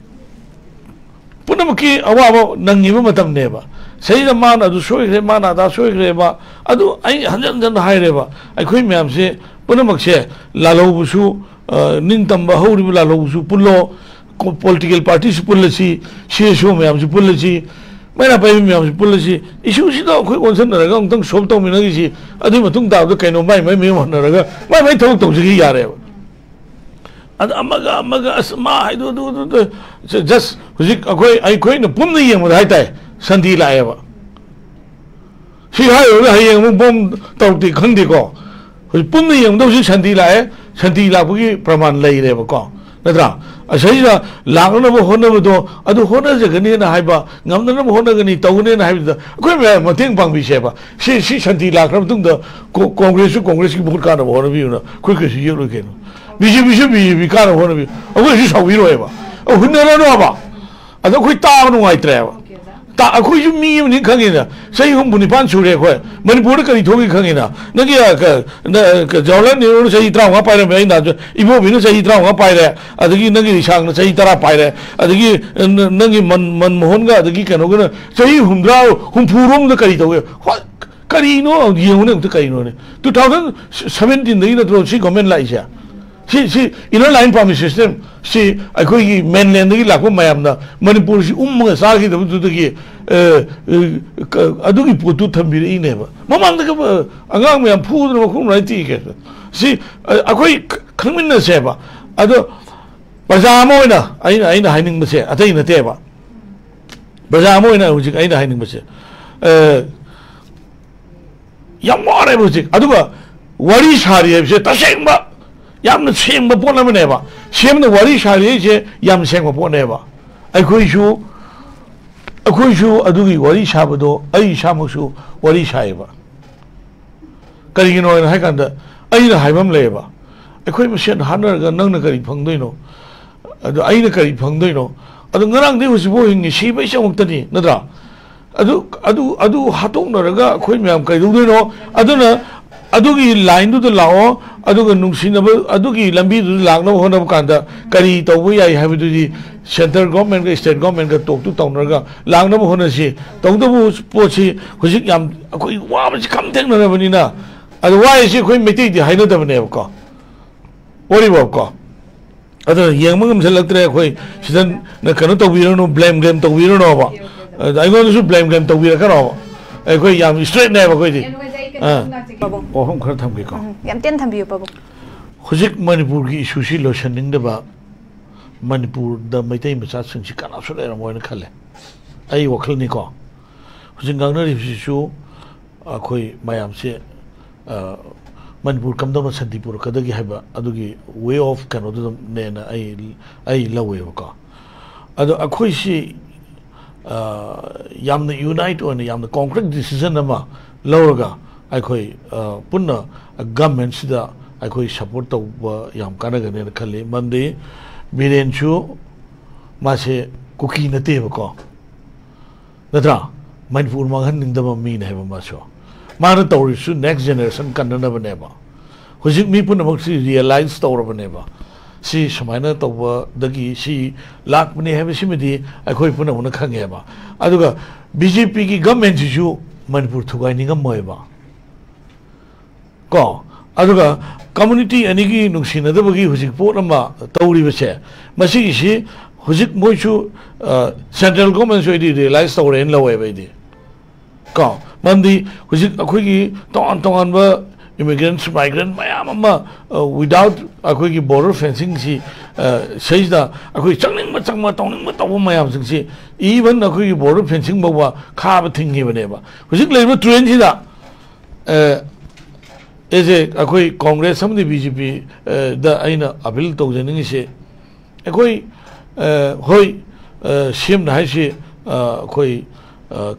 ꯄꯨꯝꯅꯃꯛꯀꯤ ꯑꯋꯥꯕ ꯅꯪꯉꯤꯕ ꯃꯇꯝꯅꯦꯕ꯫ ꯁꯤꯗꯩꯗ ꯃꯥꯅ ꯑꯗꯨ ꯁꯣꯏꯈ꯭ꯔꯦ, ꯃꯥꯅ ꯑꯗꯥ ꯁꯣꯏꯈ꯭ꯔꯦꯕ꯫ ꯑꯗꯨ ꯑꯩ ꯍꯟꯖꯟ ꯍꯟꯖꯟꯅ ꯍꯥꯏꯔꯦꯕ꯫ ꯑꯩꯈꯣꯏ ꯃꯌꯥꯝꯁꯦ ꯄꯨꯝꯅꯃꯛꯁꯦ ꯂꯥꯜꯍꯧꯕꯁꯨ, ꯑ, ꯅꯤꯡꯇꯝꯕ ꯍꯧꯔꯤꯕ ꯂꯥꯜꯍꯧꯕꯁꯨ ꯄꯨꯜꯂꯣ, ꯀꯣ-, political party ꯁꯨ ꯄꯨꯜꯂꯁꯤ, C S O ꯃꯌꯥꯝꯁꯨ ꯄꯨꯜꯂꯁꯤ, ꯃꯩꯔꯥ ꯄꯥꯏꯕꯤ ꯃꯌꯥꯝꯁꯤ ꯄꯨꯜꯂꯁꯤ, ꯏꯁꯨꯁꯤꯗ ꯑꯩꯈꯣꯏ ꯑꯣꯟꯁꯤꯟꯅꯔꯒ ꯑꯃꯨꯛꯇꯪ ꯁꯣꯜꯕ ꯇꯧꯃꯤꯟꯅꯈꯤꯁꯤ꯫ ꯑꯗꯨꯒꯤ ꯃꯇꯨꯡ ꯇꯥꯕꯗ ꯀꯩꯅꯣ ꯃꯥꯏ ꯃꯥꯏ ꯃꯌꯨꯝ ꯍꯟꯅꯔꯒ ꯃꯥꯏ ꯃꯥꯏ ꯊꯕꯛ ꯇꯧꯖꯈꯤ ꯌꯥꯔꯦꯕ꯫ ꯑꯗ ꯑꯃꯒ ꯑꯃꯒ ꯑꯁ ꯃꯥ ꯍꯥꯏꯗꯣ ꯑꯗꯨ ꯑꯗꯨ ꯑꯗꯨ ꯖꯁ ꯍꯧꯖꯤꯛ ꯑꯩꯈꯣꯏ ꯑꯩꯈꯣꯏꯅ ꯄꯨꯝꯅ ꯌꯦꯡꯕꯗ ꯍꯥꯏꯇꯥꯔꯦ, ꯁꯥꯟꯇꯤ ꯂꯥꯛꯑꯦꯕ꯫ ꯁꯤ ꯍꯥꯏꯔꯨꯔꯒ ꯍꯌꯦꯡ ꯑꯃꯨꯛ ꯕꯣꯝ ꯇꯧꯔꯛꯇꯦ ꯈꯪꯗꯦꯀꯣ꯫ ꯍꯧꯖꯤꯛ ꯄꯨꯝꯅ ꯌꯦꯡꯕꯗ ꯍꯧꯖꯤꯛ ꯁꯥꯟꯇꯤ ꯂꯥꯛꯑꯦ, ꯁꯥꯟꯇꯤ ꯂꯥꯛꯄꯒꯤ ꯄ꯭ꯔꯃꯥꯟ ꯂꯩꯔꯦꯕꯀꯣ, ꯅꯠꯇ꯭ꯔꯥ? ꯑꯁꯤꯗ ꯂꯥꯛꯅꯕ ꯍꯣꯠꯅꯕꯗꯣ ꯑꯗꯨ ꯍꯣꯠꯅꯖꯒꯅꯤꯅ ꯍꯥꯏꯕ, ꯉꯝꯅꯅꯕ ꯍꯣꯠꯅꯒꯅꯤ, ꯇꯧꯒꯅꯤꯅ ꯍꯥꯏꯕꯗꯨꯗ ꯑꯩꯈꯣꯏ ꯃꯌꯥꯝ ꯃꯇꯦꯡ ꯄꯥꯡꯕꯤꯁꯦꯕ꯫ ꯁꯤ ꯁꯤ ꯁꯥꯟꯇꯤ ꯂꯥꯛꯈ꯭ꯔ ꯃꯇꯨꯡꯗ ꯀꯣ- ꯀꯣꯡꯒ꯭ꯔꯦꯁꯁꯨ ꯀꯣꯡꯒ꯭ꯔꯦꯁꯀꯤ ꯚꯣꯠ ꯀꯥꯅꯕ ꯍꯣꯠꯅꯕꯤꯌꯨꯅ ꯑꯩꯈꯣꯏ ꯀꯩꯁꯨ ꯌꯦꯛꯂꯣꯏ ꯀꯩꯅꯣ꯫ ꯕꯤ ꯖꯦ ꯄꯤꯁꯨ ꯕꯤ ꯖꯦ ꯄꯤ ꯀꯥꯅꯕ ꯍꯣꯠꯅꯕꯤꯌꯨ, ꯑꯩꯈꯣꯏ ꯀꯩꯁꯨ ꯁꯥꯎꯕꯤꯔꯣꯏꯕ꯫ ꯑ, ꯍꯨꯟꯅꯔꯅꯣꯕ꯫ ꯑꯗꯣ ꯑꯩꯈꯣꯏ ꯇꯥꯕ ꯅꯨꯡꯉꯥꯏꯇ꯭ꯔꯦꯕ꯫ ꯇꯥ-, ꯑꯩꯈꯣꯏꯁꯨ ꯃꯤ ꯑꯃꯅꯤ ꯈꯪꯉꯤꯅ, ꯆꯍꯤ ꯍꯨꯝꯐꯨ ꯅꯤꯄꯥꯟ ꯁꯨꯔꯦ ꯑꯩꯈꯣꯏ꯫ ꯃꯅꯤꯄꯨꯔꯗ ꯀꯔꯤ ꯊꯣꯛꯏ ꯈꯪꯉꯤꯅ? ꯅꯪꯒꯤ, ꯑ, ꯀ-, ꯅ-, ꯀ-, ꯖꯋꯥꯍꯔꯂꯥꯜ ꯅꯦꯍꯔꯨꯅ ꯆꯍꯤ ꯇꯔꯥꯃꯉꯥ ꯄꯥꯏꯔꯝꯃꯦ, ꯑꯩꯅ ꯍꯥꯏꯕꯗꯣ, ꯏꯕꯣꯕꯤꯅ ꯆꯍꯤ ꯇꯔꯥꯃꯉꯥ ꯄꯥꯏꯔꯦ, ꯑꯗꯒꯤ ꯅꯪꯒꯤ ꯏꯁꯥꯡꯅ ꯆꯍꯤ ꯇꯔꯥ ꯄꯥꯏꯔꯦ, ꯑꯗꯒꯤ, ꯑ, ꯅ-, ꯅꯪꯒꯤ ꯃꯟ-, ꯃꯟꯃꯣꯍꯟꯒ ꯑꯗꯒꯤ ꯀꯩꯅꯣꯒꯅ ꯆꯍꯤ ꯍꯨꯝꯗ꯭ꯔꯥ, ꯍꯨꯝꯐꯨ ꯔꯣꯝꯗ ꯀꯔꯤ ꯇꯧꯏ? ꯍꯣꯏ, ꯀꯔꯤꯅꯣ ꯌꯦꯡꯉꯨꯅꯦ ꯑꯝꯇ, ꯀꯔꯤꯅꯣꯅꯦ? ꯇꯨ ꯊꯥꯎꯖꯟ ꯁꯚꯦꯟꯇꯤꯟꯗꯒꯤ ꯅꯠꯇ꯭ꯔꯣ ꯁꯤ ꯒꯣꯔꯃꯦꯟ ꯂꯥꯛꯏꯁꯦ? ꯁꯤ, ꯁꯤ inner line permit system ꯁꯤ ꯑꯩꯈꯣꯏꯒꯤ ꯃꯦꯟꯂꯦꯟꯗꯒꯤ ꯂꯥꯛꯄ ꯃꯌꯥꯝꯅ ꯃꯅꯤꯄꯨꯔꯁꯤ ꯎꯝꯃꯒ ꯆꯥꯈꯤꯗꯕꯗꯨꯗꯒꯤ, ꯑ, ꯑ, ꯀ-, ꯑꯗꯨꯒꯤ ꯄꯣꯠꯇꯨ ꯊꯝꯕꯤꯔꯛꯏꯅꯦꯕ꯫ ꯃꯃꯥꯡꯗꯒ, ꯑ, ꯑꯉꯥꯡ ꯃꯌꯥꯝ ꯐꯨꯗꯅ ꯃꯈꯣꯡ ꯂꯣꯏ ꯇꯦꯛꯑꯦ꯫ ꯁꯤ, ꯑ, ꯑꯩꯈꯣꯏ ꯈ-, ꯈꯪꯃꯤꯟꯅꯁꯦꯕ꯫ ꯑꯗꯣ ꯄ꯭ꯔꯖꯥ ꯑꯃ ꯑꯣꯏꯅ ꯑꯩꯅ, ꯑꯩꯅ ꯍꯥꯏꯅꯤꯡꯕꯁꯦ ꯑꯇꯩ ꯅꯠꯇꯦꯕ꯫ ꯄ꯭ꯔꯖꯥ ꯑꯃ ꯑꯣꯏꯅ ꯍꯧꯖꯤꯛ ꯑꯩꯅ ꯍꯥꯏꯅꯤꯡꯕꯁꯦ, ꯑ, ꯌꯥꯝ ꯋꯥꯔꯦꯕ ꯍꯧꯖꯤꯛ꯫ ꯑꯗꯨꯒ ꯋꯥꯔꯤ ꯁꯥꯔꯤ ꯍꯥꯏꯕꯁꯦ ꯇꯁꯦꯡꯕ ꯌꯥꯝꯅ ꯁꯦꯡꯕ ꯄꯣꯠ ꯑꯃꯅꯦꯕ꯫ ꯁꯦꯝꯅ ꯋꯥꯔꯤ ꯁꯥꯔꯤ ꯍꯥꯏꯁꯦ ꯌꯥꯝ ꯁꯦꯡꯕ ꯄꯣꯠꯅꯦꯕ꯫ ꯑꯩꯈꯣꯏꯁꯨ, ꯑꯩꯈꯣꯏꯁꯨ ꯑꯗꯨꯒꯤ ꯋꯥꯔꯤ ꯁꯥꯕꯗꯣ ꯑꯩ ꯏꯁꯥꯃꯛꯁꯨ ꯋꯥꯔꯤ ꯁꯥꯏꯌꯦꯕ꯫ ꯀꯔꯤꯒꯤꯅꯣ ꯍꯥꯏꯅ ꯍꯥꯏ ꯀꯥꯟꯗ ꯑꯩꯅ ꯍꯥꯏꯕ ꯑꯃ ꯂꯩꯌꯦꯕ꯫ ꯑꯩꯈꯣꯏ ꯃꯁꯦꯟ ꯍꯥꯠꯅꯔꯒ ꯅꯪꯅ ꯀꯔꯤ ꯐꯪꯗꯣꯏꯅꯣ? ꯑꯗꯣ ꯑꯩꯅ ꯀꯔꯤ ꯐꯪꯗꯣꯏꯅꯣ? ꯑꯗꯣ ꯉꯔꯥꯡꯗꯩ ꯍꯧꯖꯤꯛꯐꯥꯎ ꯍꯤꯡꯉꯤ, ꯁꯤꯕꯩ ꯆꯃꯛꯇꯅꯤ, ꯅꯠꯇ꯭ꯔꯥ? ꯑꯗꯨ, ꯑꯗꯨ, ꯑꯗꯨ ꯍꯥꯠꯇꯣꯛꯅꯔꯒ ꯑꯩꯈꯣꯏ ꯃꯌꯥꯝ ꯀꯩꯗꯧꯗꯣꯏꯅꯣ? ꯑꯗꯨꯅ ꯑꯗꯨꯒꯤ ꯂꯥꯏꯟꯗꯨꯗ ꯂꯥꯛꯑꯣ, ꯑꯗꯨꯒ ꯅꯨꯡꯁꯤꯅꯕ ꯑꯗꯨꯒꯤ ꯂꯝꯕꯤꯗꯨꯗ ꯂꯥꯛꯅꯕ ꯍꯣꯠꯅꯕ ꯀꯥꯟꯗ ꯀꯔꯤ ꯇꯧꯕ ꯌꯥꯏ ꯍꯥꯏꯕꯗꯨꯗꯤ ꯁꯦꯟꯇ꯭ꯔꯦꯜ ꯒꯣꯔꯃꯦꯟꯒ ꯁ꯭ꯇꯦꯠ ꯒꯣꯔꯃꯦꯟꯒ ꯇꯣꯛꯇꯨ ꯇꯧꯅꯔꯒ ꯂꯥꯛꯅꯕ ꯍꯣꯠꯅꯁꯤ꯫ ꯇꯧꯗꯕ ꯄꯣꯠꯁꯤ ꯍꯧꯖꯤꯛ ꯌꯥꯝ ꯑꯩꯈꯣꯏ ꯋꯥꯕꯁꯤ ꯈꯝ ꯊꯦꯡꯅꯔꯕꯅꯤꯅ, ꯑꯗꯨ ꯋꯥꯏꯁꯤ ꯑꯩꯈꯣꯏ ꯃꯩꯇꯩꯗꯤ ꯍꯥꯏꯅꯗꯕꯅꯦꯕꯀꯣ, ꯋꯥꯔꯤꯕꯣꯀꯣ꯫ ꯑꯗꯨꯅ ꯌꯦꯡꯕ ꯉꯝꯁꯤꯜꯂꯛꯇ꯭ꯔꯦ ꯑꯩꯈꯣꯏ꯫ ꯁꯤꯗ ꯅ ꯀꯩꯅꯣ ꯇꯧꯕꯤꯔꯅꯨ, ꯕ꯭ꯂꯦꯝ ꯒꯦꯝ ꯇꯧꯕꯤꯔꯅꯣꯕ꯫ ꯑꯗ ꯑꯩꯉꯣꯟꯗꯁꯨ ꯕ꯭ꯂꯦꯝ ꯒꯦꯝ ꯇꯧꯕꯤꯔꯛꯀꯅꯣꯕ꯫ ꯑꯩꯈꯣꯏ ꯌꯥꯝ ꯏꯁꯇ꯭ꯔꯦꯠꯅꯦꯕ ꯑꯩꯈꯣꯏꯗꯤ꯫ ꯑꯥ꯫ ꯄꯥꯕꯨꯡ꯫ ꯋꯥꯐꯝ ꯈꯔ ꯊꯝꯒꯦꯀꯣ꯫ ꯎꯝ, ꯌꯥꯝ ꯇꯦꯟꯅ ꯊꯝꯕꯤꯌꯨ, ꯄꯥꯕꯨꯡ꯫ ꯍꯧꯖꯤꯛ ꯃꯅꯤꯄꯨꯔꯒꯤ ꯏꯁꯨꯁꯤ ꯂꯣꯏꯁꯟꯅꯤꯡꯗꯕ ꯃꯅꯤꯄꯨꯔꯗ ꯃꯩꯇꯩ ꯃꯆꯥꯁꯤꯡꯁꯤ ꯀꯅꯥꯁꯨ ꯂꯩꯔꯝꯃꯣꯏꯅ ꯈꯜꯂꯦ, ꯑꯩ ꯋꯥꯈꯜꯅꯤꯀꯣ꯫ ꯍꯧꯖꯤꯛ ꯉꯥꯡꯅꯔꯤꯕꯁꯤꯁꯨ ꯑꯩꯈꯣꯏ ꯃꯌꯥꯝꯁꯦ, ꯑ, ꯃꯅꯤꯄꯨꯔ ꯀꯝꯗꯧꯅ ꯁꯥꯟꯇꯤ ꯄꯨꯔꯛꯀꯗꯒꯦ ꯍꯥꯏꯕ ꯑꯗꯨꯒꯤ ꯋꯦ ꯑꯣꯐ ꯀꯩꯅꯣꯗꯨꯗꯅꯦꯅ ꯑꯩ, ꯑꯩ ꯂꯧꯋꯦꯕꯀꯣ꯫ ꯑꯗꯣ ꯑꯩꯈꯣꯏꯁꯤ, ꯑ, ꯌꯥꯝꯅ ꯌꯨꯅꯥꯏꯠ ꯑꯣꯏꯅ, ꯌꯥꯝꯅ ꯀꯣꯡꯀ꯭ꯔꯤꯠ ꯗꯤꯁꯤꯖꯟ ꯑꯃ ꯂꯧꯔꯒ ꯑꯩꯈꯣꯏ, ꯑ, ꯄꯨꯟꯅ ꯒꯃꯦꯟꯁꯤꯗ ꯑꯩꯈꯣꯏ ꯁꯄꯣꯔꯠ ꯇꯧꯕ ꯌꯥꯝ ꯀꯥꯟꯅꯒꯅꯦꯅ ꯈꯜꯂꯤ꯫ ꯃꯔꯝꯗꯤ ꯕꯤꯔꯦꯟꯁꯨ ꯃꯥꯁꯦ ꯀꯨꯀꯤ ꯅꯠꯇꯦꯕꯀꯣ, ꯅꯠꯇ꯭ꯔꯥ? ꯃꯅꯤꯄꯨꯔ ꯃꯥꯡꯍꯟꯅꯤꯡꯗꯕ ꯃꯤꯅꯦ ꯍꯥꯏꯕ ꯃꯥꯁꯨ꯫ ꯃꯥꯅ ꯇꯧꯔꯤꯁꯨ ꯅꯦꯛꯁ ꯖꯦꯅꯦꯔꯦꯁꯟ ꯀꯟꯅꯅꯕꯅꯦꯕ꯫ ꯍꯧꯖꯤꯛ ꯃꯤ ꯄꯨꯝꯅꯃꯛꯁꯤ ꯔꯤꯌꯦꯂꯥꯏꯁ ꯇꯧꯔꯕꯅꯦꯕ꯫ ꯁꯤ ꯁꯨꯃꯥꯏꯅ ꯇꯧꯕꯗꯒꯤ ꯁꯤ ꯂꯥꯛꯄꯅꯦ ꯍꯥꯏꯕꯁꯤꯃꯗꯤ ꯑꯩꯈꯣꯏ ꯄꯨꯝꯅꯃꯛꯅ ꯈꯪꯉꯦꯕ꯫ ꯑꯗꯨꯒ ꯕꯤ ꯖꯦ ꯄꯤꯒꯤ ꯒꯃꯦꯟꯁꯤꯁꯨ ꯃꯅꯤꯄꯨꯔ ꯊꯨꯒꯥꯏꯅꯤꯡꯉꯝꯃꯣꯏꯕ꯫ ꯀꯣ? ꯑꯗꯨꯒ ꯀꯝꯃꯨꯅꯤꯇꯤ ꯑꯅꯤꯒꯤ ꯅꯨꯡꯁꯤꯅꯗꯕꯒꯤ ꯍꯧꯖꯤꯛ ꯄꯣꯠ ꯑꯃ ꯇꯧꯔꯤꯕꯁꯦ, ꯃꯁꯤꯒꯤꯁꯤ ꯍꯧꯖꯤꯛ ꯃꯣꯏꯁꯨ, ꯑ, ꯁꯦꯟꯇ꯭ꯔꯦꯜ ꯒꯣꯔꯃꯦꯟꯁꯨ ꯑꯩꯗꯤ ꯔꯤꯌꯦꯂꯥꯏꯁ ꯇꯧꯔꯦꯅ ꯂꯧꯋꯦꯕ ꯑꯩꯗꯤ꯫ ꯀꯣ? ꯃꯔꯝꯗꯤ ꯍꯧꯖꯤꯛ ꯑꯩꯈꯣꯏꯒꯤ ꯇꯣꯉꯥꯟ ꯇꯣꯉꯥꯟꯕ ꯏꯃꯤꯒ꯭ꯔꯦꯟꯁ, ꯃꯥꯏꯒ꯭ꯔꯦꯟ ꯃꯌꯥꯝ ꯑꯃ, ꯑ, ꯋꯤꯗꯥꯎꯠ ꯑꯩꯈꯣꯏꯒꯤ ꯕꯣꯔꯗꯔ ꯐꯦꯟꯁꯤꯡꯁꯤ, ꯑ, ꯁꯩꯁꯤꯗ ꯑꯩꯈꯣꯏ ꯆꯪꯅꯤꯡꯕ ꯆꯪꯕ, ꯇꯧꯅꯤꯡꯕ ꯇꯧꯕ ꯃꯌꯥꯝꯁꯤꯡꯁꯤ, ꯏꯚꯟ ꯑꯩꯈꯣꯏꯒꯤ ꯕꯣꯔꯗꯔ ꯐꯦꯟꯁꯤꯡ ꯐꯥꯎꯕ ꯈꯥꯕ ꯊꯤꯡꯈꯤꯕꯅꯦꯕ꯫ ꯍꯧꯖꯤꯛ ꯂꯩꯔꯤꯕ ꯇ꯭ꯔꯦꯟꯁꯤꯗ, ꯑ, ꯑꯩꯁꯦ ꯑꯩꯈꯣꯏ ꯀꯣꯡꯒ꯭ꯔꯦꯁ ꯑꯃꯗꯤ ꯕꯤ ꯖꯦ ꯄꯤ, ꯑ, ꯗ ꯑꯩꯅ ꯑꯄꯤꯜ ꯇꯧꯖꯅꯤꯡꯉꯤꯁꯦ, ꯑꯩꯈꯣꯏ, ꯑ, ꯍꯣꯏ, ꯑ, ꯁꯤ ꯑꯦꯝꯅ ꯍꯥꯏꯁꯤ, ꯑ, ꯑꯩꯈꯣꯏ, ꯑ,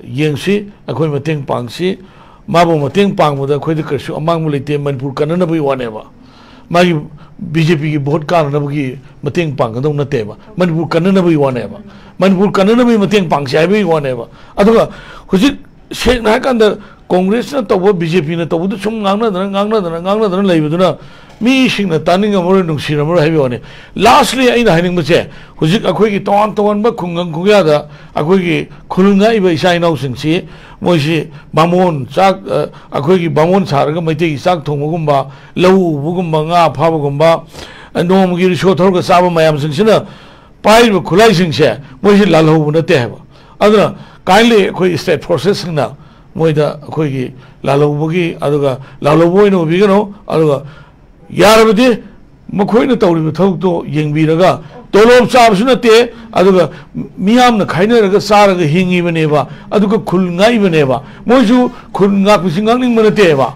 ꯌꯦꯡꯁꯤ, ꯑꯩꯈꯣꯏ ꯃꯇꯦꯡ ꯄꯥꯡꯁꯤ, ꯃꯥꯕꯨ ꯃꯇꯦꯡ ꯄꯥꯡꯕꯗ ꯑꯩꯈꯣꯏꯗ ꯀꯔꯤꯁꯨ ꯑꯃꯥꯡꯕ ꯂꯩꯇꯦ, ꯃꯅꯤꯄꯨꯔ ꯀꯟꯅꯅꯕꯒꯤ ꯋꯥꯅꯦꯕ꯫ ꯃꯥꯒꯤ ꯕꯤ ꯖꯦ ꯄꯤꯒꯤ ꯚꯣꯠ ꯀꯥꯅꯅꯕꯒꯤ ꯃꯇꯦꯡ ꯄꯥꯡꯒꯗꯧ ꯅꯠꯇꯦꯕ, ꯃꯅꯤꯄꯨꯔ ꯀꯟꯅꯅꯕꯒꯤ ꯋꯥꯅꯦꯕ꯫ ꯃꯅꯤꯄꯨꯔ ꯀꯟꯅꯅꯕꯒꯤ ꯃꯇꯦꯡ ꯄꯥꯡꯁꯤ ꯍꯥꯏꯕꯒꯤ ꯋꯥꯅꯦꯕ꯫ ꯑꯗꯨꯒ ꯍꯧꯖꯤꯛ ꯁꯦꯡꯅ ꯍꯥꯏꯔꯀꯥꯟꯗ ꯀꯣꯡꯒ꯭ꯔꯦꯁꯅ ꯇꯧꯕ, ꯕꯤ ꯖꯦ ꯄꯤꯅ ꯇꯧꯕꯗꯨ ꯁꯨꯝ ꯉꯥꯡꯅꯗꯅ, ꯉꯥꯡꯅꯗꯅ, ꯉꯥꯡꯅꯗꯅ ꯂꯩꯕꯗꯨꯅ ꯃꯤꯁꯤꯡꯅ ꯇꯥꯅꯤꯡꯉꯝꯃꯔꯣꯏ, ꯅꯨꯡꯁꯤꯔꯝꯃꯔꯣꯏ ꯍꯥꯏꯕꯒꯤ ꯋꯥꯅꯤ꯫ ꯂꯥꯁꯂꯤ ꯑꯩꯅ ꯍꯥꯏꯅꯤꯡꯕꯁꯦ, ꯍꯧꯖꯤꯛ ꯑꯩꯈꯣꯏꯒꯤ ꯇꯣꯉꯥꯟ ꯇꯣꯉꯥꯟꯕ ꯈꯨꯡꯒꯪ ꯈꯨꯌꯥꯗ ꯑꯩꯈꯣꯏꯒꯤ ꯈꯨꯜ ꯉꯥꯛꯏꯕ ꯏꯆꯥ ꯏꯅꯥꯎꯁꯤꯡꯁꯤ, ꯃꯣꯏꯁꯤ ꯕꯥꯃꯣꯟ ꯆꯥꯛ, ꯑ, ꯑꯩꯈꯣꯏꯒꯤ ꯕꯥꯃꯣꯟ ꯁꯥꯔꯒ ꯃꯩꯇꯩꯒꯤ ꯆꯥꯛ ꯊꯣꯡꯕꯒꯨꯝꯕ, ꯂꯧ ꯎꯕꯒꯨꯝꯕ, ꯉꯥ ꯐꯥꯕꯒꯨꯝꯕ, ꯑ, ꯅꯣꯡꯃꯒꯤ ꯔꯤꯁꯣ ꯊꯧꯔꯒ ꯆꯥꯕ ꯃꯌꯥꯝꯁꯤꯡꯁꯤꯅ ꯄꯥꯏꯔꯤꯕ ꯈꯨꯠꯂꯥꯏꯁꯤꯡꯁꯦ ꯃꯣꯏꯁꯤ ꯂꯥꯜꯍꯧꯕ ꯅꯠꯇꯦ ꯍꯥꯏꯕ꯫ ꯑꯗꯨꯅ kindly ꯑꯩꯈꯣꯏ state forcesꯁꯤꯡꯅ ꯃꯣꯏꯗ ꯑꯩꯈꯣꯏꯒꯤ ꯂꯥꯜꯍꯧꯕꯒꯤ, ꯑꯗꯨꯒ ꯂꯥꯜꯍꯧꯕ ꯑꯣꯏꯅ ꯎꯕꯤꯒꯅꯨ, ꯑꯗꯨꯒ ꯌꯥꯔꯕꯗꯤ ꯃꯈꯣꯏꯅ ꯇꯧꯔꯤꯕ ꯊꯕꯛꯇꯣ ꯌꯦꯡꯕꯤꯔꯒ, ꯇꯣꯂꯣꯞ ꯆꯥꯕꯁꯨ ꯅꯠꯇꯦ, ꯑꯗꯨꯒ ꯃꯤꯌꯥꯝꯅ ꯈꯥꯏꯅꯔꯒ ꯆꯥꯔꯒ ꯍꯤꯡꯉꯤꯕꯅꯦꯕ, ꯑꯗꯨꯒ ꯈꯨꯜ ꯉꯥꯛꯏꯕꯅꯦꯕ꯫ ꯃꯣꯏꯁꯨ ꯈꯨꯜ ꯉꯥꯛꯄꯁꯤ ꯉꯥꯛꯅꯤꯡꯕ ꯅꯠꯇꯦꯕ꯫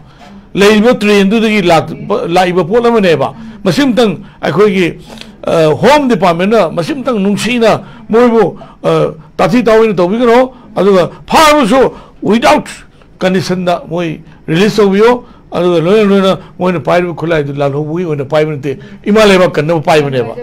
ꯂꯩꯔꯤꯕ trendꯗꯨꯗꯒꯤ ꯂꯥꯛ-, ꯂꯥꯛꯏꯕ ꯄꯣꯠ ꯑꯃꯅꯦꯕ꯫ ꯃꯁꯤꯃꯇꯪ ꯑꯩꯈꯣꯏꯒꯤ, ꯑ, Home Departmentꯅ ꯃꯁꯤꯃꯇꯪ ꯅꯨꯡꯁꯤꯅ ꯃꯣꯏꯕꯨ, ꯑ, ꯇꯥꯊꯤ ꯇꯥꯑꯣꯏꯅ ꯇꯧꯕꯤꯒꯅꯣ, ꯑꯗꯨꯒ ꯐꯥꯔꯕꯁꯨ without conditionꯗ ꯃꯣꯏ release ꯇꯧꯕꯤꯌꯣ꯫ ꯑꯗꯨꯒ ꯂꯣꯏꯅ ꯂꯣꯏꯅ ꯃꯣꯏꯅ ꯄꯥꯏꯔꯤꯕ ꯈꯨꯠꯂꯥꯏꯗꯨ ꯂꯥꯜꯍꯧꯕꯒꯤ ꯑꯣꯏꯅ ꯄꯥꯏꯕ ꯅꯠꯇꯦ, ꯏꯃꯥ ꯂꯩꯕꯥꯛ ꯀꯟꯅꯕ ꯄꯥꯏꯕꯅꯦꯕ꯫